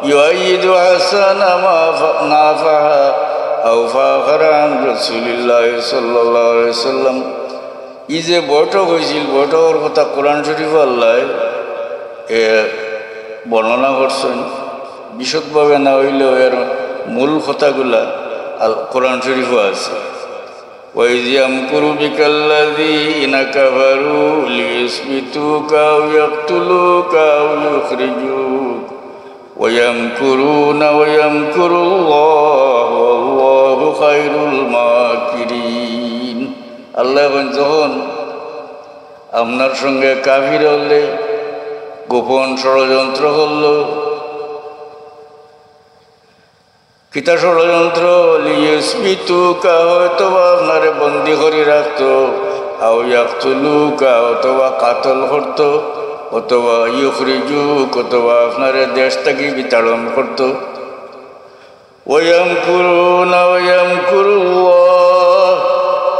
ইউআইয়িদু আহসানা মা ফা-, মা ফাহা আও ফাখারা আন রাসূলিল্লাহ সাল্লাল্লাহু আলাইহি ওয়াসাল্লাম। ই যে বৈঠক অইছিল, বৈঠকর কথা কোরআন শরীফো আল্লায়, এ, বর্ণনা করছইন। বিশদভাবে না অইলেও এর মূল কথাগুলা আল-, কোরআন শরীফো আছে। وإذ يمكر بك الذين كفروا ليثبتوك أو يقتلوك أو يخرجوك ويمكرون ويمكر الله والله خير الماكرين। আল্লায় কইন, যখন আপনার সঙ্গে কাফির অকলে গোপন ষড়যন্ত্র করলো, কিতা ষড়যন্ত্র? লিইউসবিতুকা, হয়তোবা আপনারে বন্দী করি রাখতো, আও ইয়াকতুলুকা, অথবা কাতল করতো, অথবা ইউখরিজুক, অথবা আপনারে দেশ থাকি বিতাড়ন করতো। ওয়ায়ামকুরুনা ওয়ায়ামকুরুল্লাহ,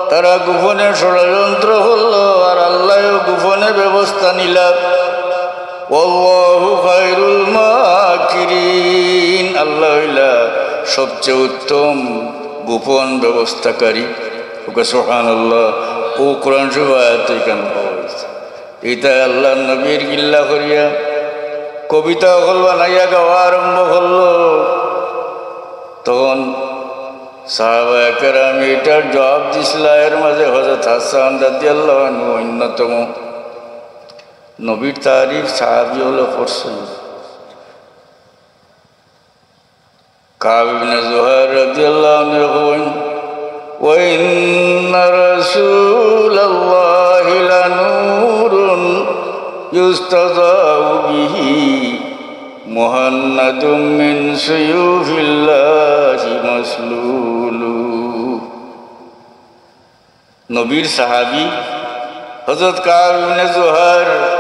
তারা গোপনে ষড়যন্ত্র করলো, আর আল্লায়ও গোপনে ব্যবস্থা নিলা। ওয়াল্লাহু খায়রুল মাকিরিন, আল্লাহ অইলা সবচেয়ে উত্তম গোপন ব্যবস্থাকারী। ওকে সুবহানাল্লাহ। ও কোরআন শরীফ আয়াত এখানে পাওয়া গেছে। ইতা আল্লাহর নবীর গিল্লা করিয়া কবিতা অকল বানাইয়া গাওয়া আরম্ভ করলো। তখন সাহাবায়ে কেরাম ইটার জবাব দিছলা। এর মাঝে হযরত হাসান রাদিয়াল্লাহু আনহু অন্যতম। নবীর তারিফ সাহাবী অকলে করছইন। কাব ইবনে জুহাইর রাদিয়াল্লাহু আনহু কইন, "ওয়া ইন্না রাসূলাল্লাহি লানূরুন ইউস্তাদাউ বিহি মুহান্নাদুম মিন সুয়ুফিল্লাহি মাসলুলু।" নবীর সাহাবী হযরত কাব ইবনে জুহাইর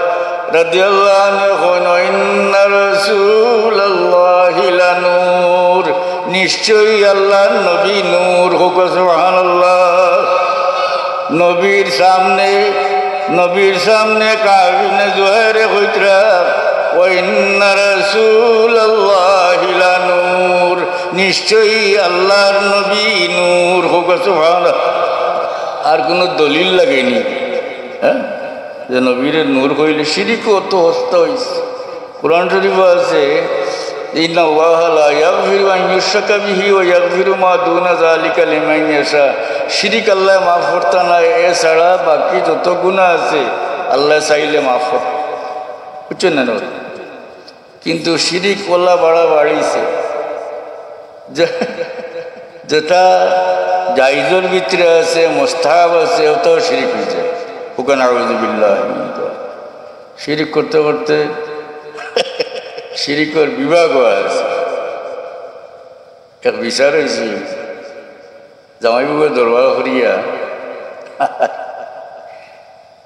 রাদিয়াল্লাহু আনহু কইন, "ইন্না রাসূলাল্লাহি লানূর।" নিশ্চয়ই আল্লাহর নবী নূর। কউক্কা সুবহানাল্লাহ। নবীর সামনে, নবীর সামনে কাব ইবনে জুহাইরে কইতরা, "ওয়া ইন্না রাসূলাল্লাহি লানূর।" নিশ্চয়ই আল্লাহর নবী নূর। কউক্কা সুবহানাল্লাহ। আর কুনু দলিল লাগেনি, হ্যাঁ, যে নবীরে নূর কইলে? শিরিকও তো হস্তা অইছে। কোরআন শরীফো আছে, "ইন্নাল্লাহা লা ইয়াগফিরু আন ইউশরাকা বিহি ওয়া ইয়াগফিরু মা দুনা যালিকা লিমান ইয়াশা।" শিরিক আল্লায় মাফ করতা নায়, এ ছাড়া বাকি যত গুনা আছে আল্লায় চাইলে মাফ করতা। বুঝছইন না? কিন্তু শিরিক অলা বাড়া বাড়িছে। যে-, যেটা জায়েজর ভিতরে আছে, মুস্তাহাব আছে, ওটাও শিরিক অইছে। কউক্কা নাউযুবিল্লাহ। শিরিক করতে করতে শিরিকর বিভাগও আছে। এক বিচার অইছে, জামাই বউয়ে দরবার করিয়া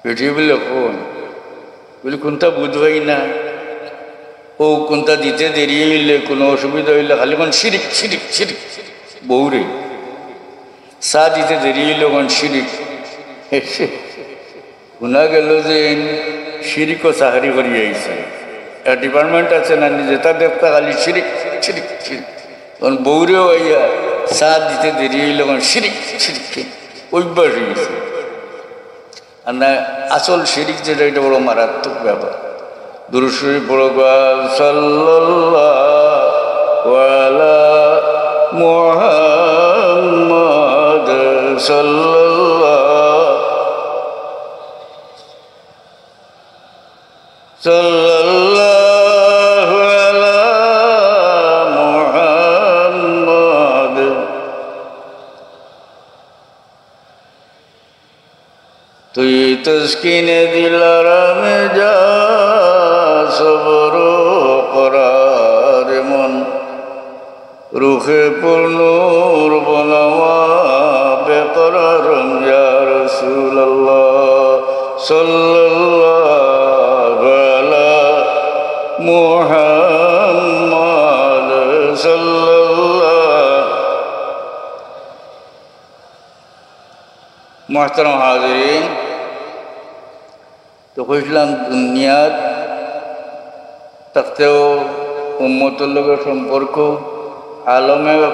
বেটিয়ে বুলে কইন, বুলে, "কুনটা বুঝবায় না, ও কুনটা দিতে দেরি অইলে, কুনু অসুবিধা অইলে খালি কইন, 'শিরিক, শিরিক, শিরিক।'" বউরে চা দিতে দেরি অইলে কইন, "শিরিক।" হুনা গেল যে ইন শিরিকো চাকরি করি আইছে। এক department আছে না, নিজে তা দেখতা খালি শিরিক, শিরিক, শিরিক। তখন বউরেও আইয়া চা দিতে দেরি অইলে কইন, "শিরিক, শিরিক।" অভ্যাস অই গেছে। আর না, আসল শিরিক যেটা, এটা বড় মারাত্মক ব্যাপার। দুরূদ শরীফ পড়ো, সাল্লাল্লাহু আলা মুহাম্মাদ, সাল্লাল্লাহু সাল্লাল্লাহু আলা মুহাম্মাদ। তুই তসকিনে দিল আরামে যা, সবর করার মন। রুহে পুর নূর বনওয়া বেকরারম ইয়া رسول الله صلى الله على محمد صلى الله। মুহতারাম হাজিরিন, তো কইছিলাম দুনিয়াত থাকতেও উম্মতর লগে সম্পর্ক, আলমে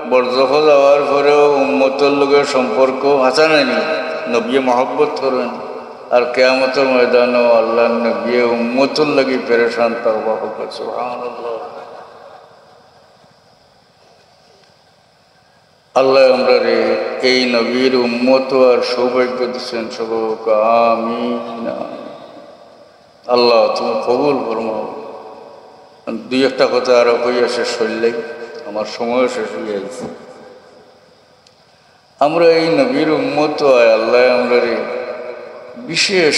বরজখো যাওয়ার পরেও উম্মতর লগে সম্পর্ক, হাছা নায় নি? নবিয়ে মহব্বত করইন, আর কিয়ামতর ময়দানো আল্লার নবিয়ে উম্মতর লাগি পেরেশান থাকবা। সুবহানাল্লাহ। আল্লায় আমরারে এই নবীর উম্মত অওয়ার সৌভাগ্য দিছইন, সবক আমিন। আল্লাহ, তুমি কবুল ফরমাও। দুই একটা কথা আরো কইয়া শেষ করলেই আমার সময় শেষ অইয়া গেছে। আমরা এই নবীর উম্মত অওয়ায় আল্লায় আমরারে বিশেষ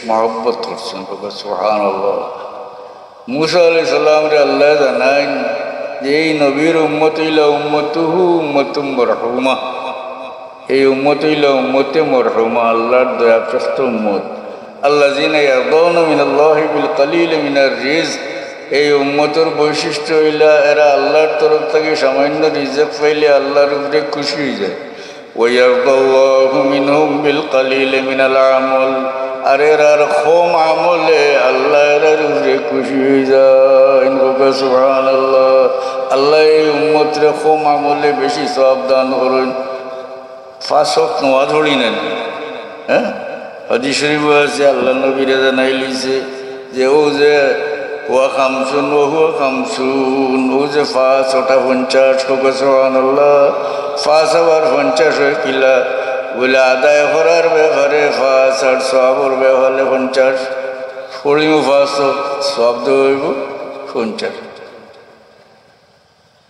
মহব্বত করছইন। সুবহানাল্লাহ। মুসা আলাইহিস সালামরে আল্লায় জানাইন যে এই নবীর উম্মত অইলা উম্মতুহু উম্মতুম মারহুমা। এই উম্মত অইলা উম্মতে মরহুমা, আল্লার দয়াপ্রাপ্ত উম্মত। আল্লাযীনা ইয়ারদাউনা মিনাল্লাহি বিল কালিলি মিনার রিজক। এই উম্মতর বৈশিষ্ট্য অইলা এরা আল্লার তরফ থাকি সামান্য রিজক পাইলে আল্লার উপরে খুশি অইযায়। ওয়া ইয়ারদাল্লাহু মিনহুম বিল কালিলি মিনাল আমাল। আর এরার কম আমলে আল্লাহ এরার উপরে খুশি অইযাইন। সুবহানাল্লাহ। আল্লায় এই উম্মতরে কম আমলে বেশি সওয়াব দান করইন। পাঁচ ওয়াক্ত নমাজ পড়ি না নি? হ্যাঁ, হাদিস শরীফো আছে, আল্লার নবীরে জানাইলিছে যে অউ যে হুয়া খামসুন, ওয়া হুয়া খামসুন, অউ যে পাঁচ, ওটা পঞ্চাশ। সুবহানাল্লাহ। পাঁচ আবার পঞ্চাশ অয় কিলা? বলে আদায় করার ব্যাপারে পাঁচ আর সওয়াবর ব্যাপারে পঞ্চাশ। পড়িমু পাঁচ, সওয়াব দেওয়া অইবো পঞ্চাশ।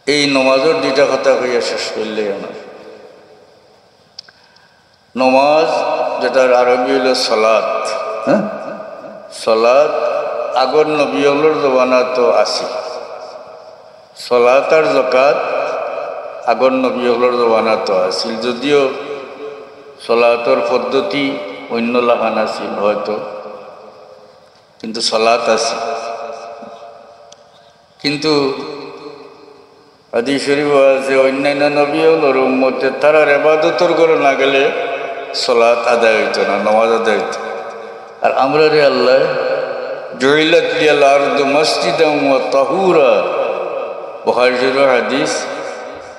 এই নমাজর দুইটা কথা কইয়া শেষ করলেই আমার। নমাজ, যেটার আরবি অইলো সালাত, হ্যাঁ? সালাত আগর নবী অকলর জমানাত আছিল। সালাত আর যাকাত আগর নবী অকলর জমানাত আছিল, যদিও সালাতর পদ্ধতি অইন্য লাখান আছিল হয়তো, কিন্তু সালাত আছিল। কিন্তু হাদিস শরীফো আছে, অইন্যান্য নবী অকলর উম্মতে তারার ইবাদতর ঘরো না গেলে সালাত আদায় অইতো না, নমাজ আদায় অইতো না। আর আমরারে আল্লায়, "জুইলাত লিয়াল আরদু মাসজিদান ওয়া তাহুরা।" বুখারী শরীফর হাদিস।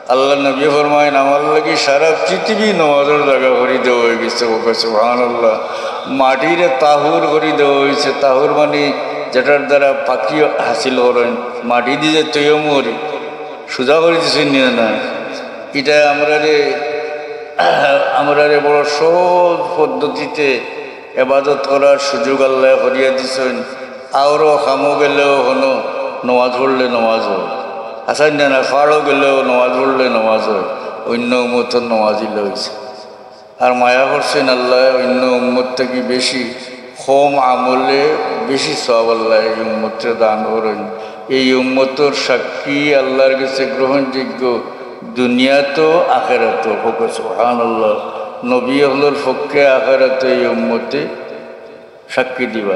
আল্লার নবী ফরমাইন, "আমার লাগি সারা পৃথিবী নমাজর জাগা করি দেওয়া অইগেছে।" সুবহানাল্লাহ। মাটিরে তাহুর করি দেওয়া অইছে। তাহুর মানি যেটার দ্বারা পাকি হাসিল করইন, মাটি দিয়া তৈয়ম করি, সুজা করি দিছইন নি না? ইটা আমরারে, আমরারে বড় সহজ পদ্ধতিতে ইবাদত করার সুযোগ আল্লায় করিয়া দিছইন। আওরো কামো গেলেও হনো নমাজ পড়লে নমাজ অয়, হাছা নি না? পাড়ো গেলেও নমাজ পড়লে নমাজ অয়, অইন্য উম্মতর নমাজ ইলা অইছে। আর মায়া করছইন আল্লায় অইন্য উম্মত থাকি বেশি, কম আমলে বেশি সওয়াব আল্লায় এই উম্মতরে দান করইন। এই উম্মতর সাক্ষী আল্লার গেছে গ্রহণযোগ্য দুনিয়াত ও আখেরাত ও। সুবহানাল্লাহ। নবী অকলর পক্ষে আখেরাত ও এই উম্মতে সাক্ষী দিবা।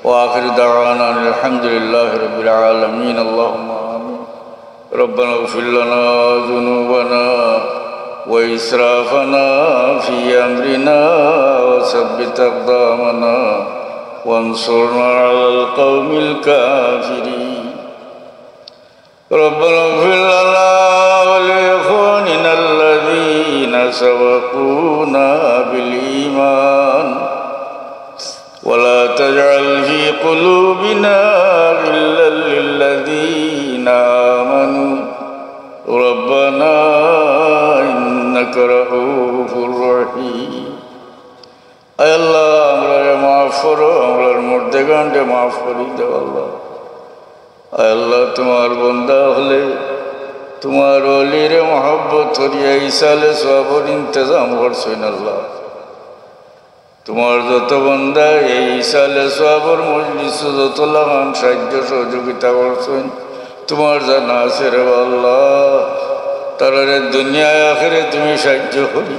وآخر دعوانا أن الحمد لله رب العالمين. اللهم آمين. ربنا اغفر لنا ذنوبنا وإسرافنا في أمرنا وثبت أقدامنا وانصرنا على القوم الكافرين. ربنا اغفر لنا ولإخواننا الذين سبقونا بالإيمان ولا تجعل في قلوبنا غلا للذين آمنوا ربنا إنك رءوف رحيم. আয় আল্লাহ, আমরারে মাফ করো, আমরার মুর্দেগানরে মাফ করি দেও আল্লাহ। আয় আল্লাহ, তুমার বন্দা অকলে তুমার অলিরে মহব্বত করিয়া ইসালে সওয়াবর ইন্তেজাম করছইন আল্লাহ। তুমার যত বন্দায় এই ইসালে সওয়াবর মজলিসো যত লাখান সাহায্য সহযোগিতা করছইন, তুমার জানা আছে রে আল্লাহ, তারারে দুনিয়ায় আখেরে তুমি সাহায্য করি।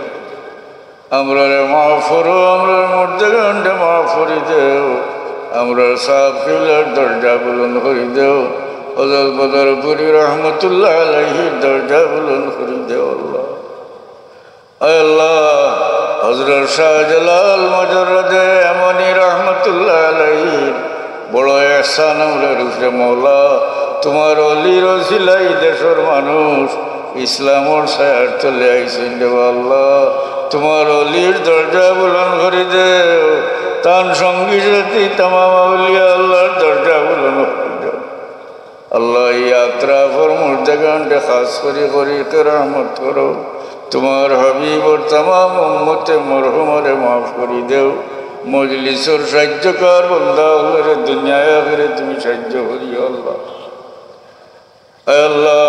আমরারে মাফ করো, আমরার মুর্দেগানরে মাফ করি দেও, আমরার সাব কিবলার দরজা বুলন্দ করি দেও, হযরত বদরপুরী রহমতুল্লাহ আলাইহির দরজা বুলন্দ করি দেও আল্লাহ। আয় আল্লাহ, হযরত শাহজালাল মুজাররদে ইয়ামানি রহমতুল্লাহ আলাইহির বড় এহসান আমরার উপরে মওলা, তুমার অলির ওসিলায় দেশর মানুষ ইসলামর ছায়ার তলে আইছইন রে আল্লাহ। তুমার অলির দরজা বুলন্দ করি দেও, তান সঙ্গী সাথী তামাম আউলিয়া আল্লাহর দরজা বুলন্দ করি দেও। আল্লাহ, ই আতরাফর মুর্দেগানরে খাস করি করি রহমত করো। তুমার হাবিবর তামাম উম্মতে মরহুমারে মাফ করি দেও। মজলিসর সাহায্যকার বন্দা অকলরে দুনিয়ায় আখেরাতে তুমি সাহায্য করিও আল্লাহ। আয় আল্লাহ,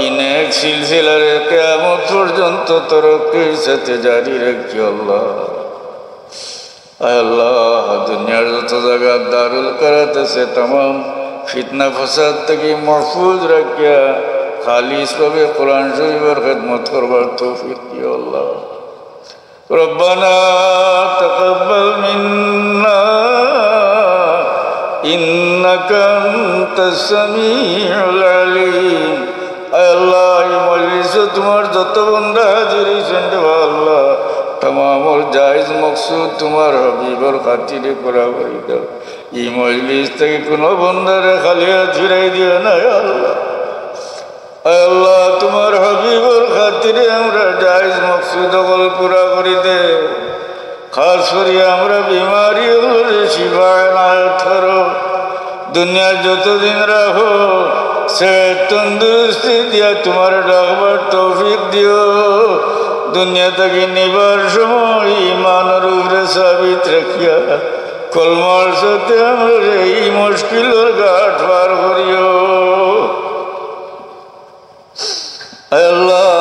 ই নেক সিলসিলারে কিয়ামত পর্যন্ত তরক্কির সাথে জারি রাখিও আল্লাহ। আয় আল্লাহ, দুনিয়ার যত জাগাত দারুল কারাত আছে, তামাম ফিতনা ফাসাদ থাকি মাহফুজ রাখিয়া খালিসভাবে কোরআন শরীফর খেদমত করবার তৌফিক দিও আল্লাহ। ربنا تقبل منا إنك أنت السميع العليم। আয় আল্লাহ, ই মজলিসো তুমার যত বন্দা হাজির অইছইন রে আল্লাহ, তামামর জায়েজ মকসুদ তুমার হাবিবর খাতিরে পুরা করি দেও। ই মজলিস থাকি কুনু বন্দারে খালি হাত ফিরাই দিও না, আয় আল্লাহ। আয় আল্লাহ, তুমার হাবিবর খাতিরে আমরার জায়েজ মকসুদ অকল পুরা করি দেও। খাস করি আমরার বিমারি অকলরে শিফা এনায়েত করো। দুনিয়াত যতদিন রাখো, সেহত তন্দুরুস্তি দিয়া তুমারে ডাকবার তৌফিক দিও। দুনিয়া থাকি নিবার সময় ইমানর উপরে সাবিত রাখিয়া কলমার সাথে আমরারে ই মুশকিলর ঘাট পার করিও। আয় আল্লাহ,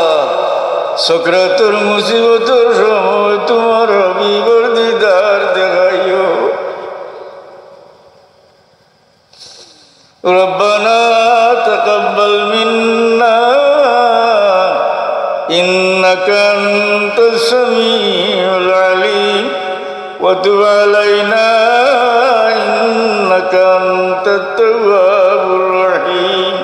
সকরাতর মুসিবতর সময় তুমার হাবিবর দিদার দেখাইও। ربنا تقبل منا إنك أنت السميع العليم وتب علينا إنك أنت التواب الرحيم.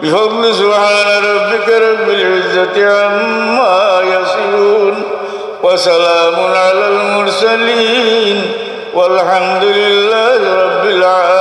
بفضل سبحان ربك رب العزة عما يصفون وسلام على المرسلين والحمد لله رب العالمين.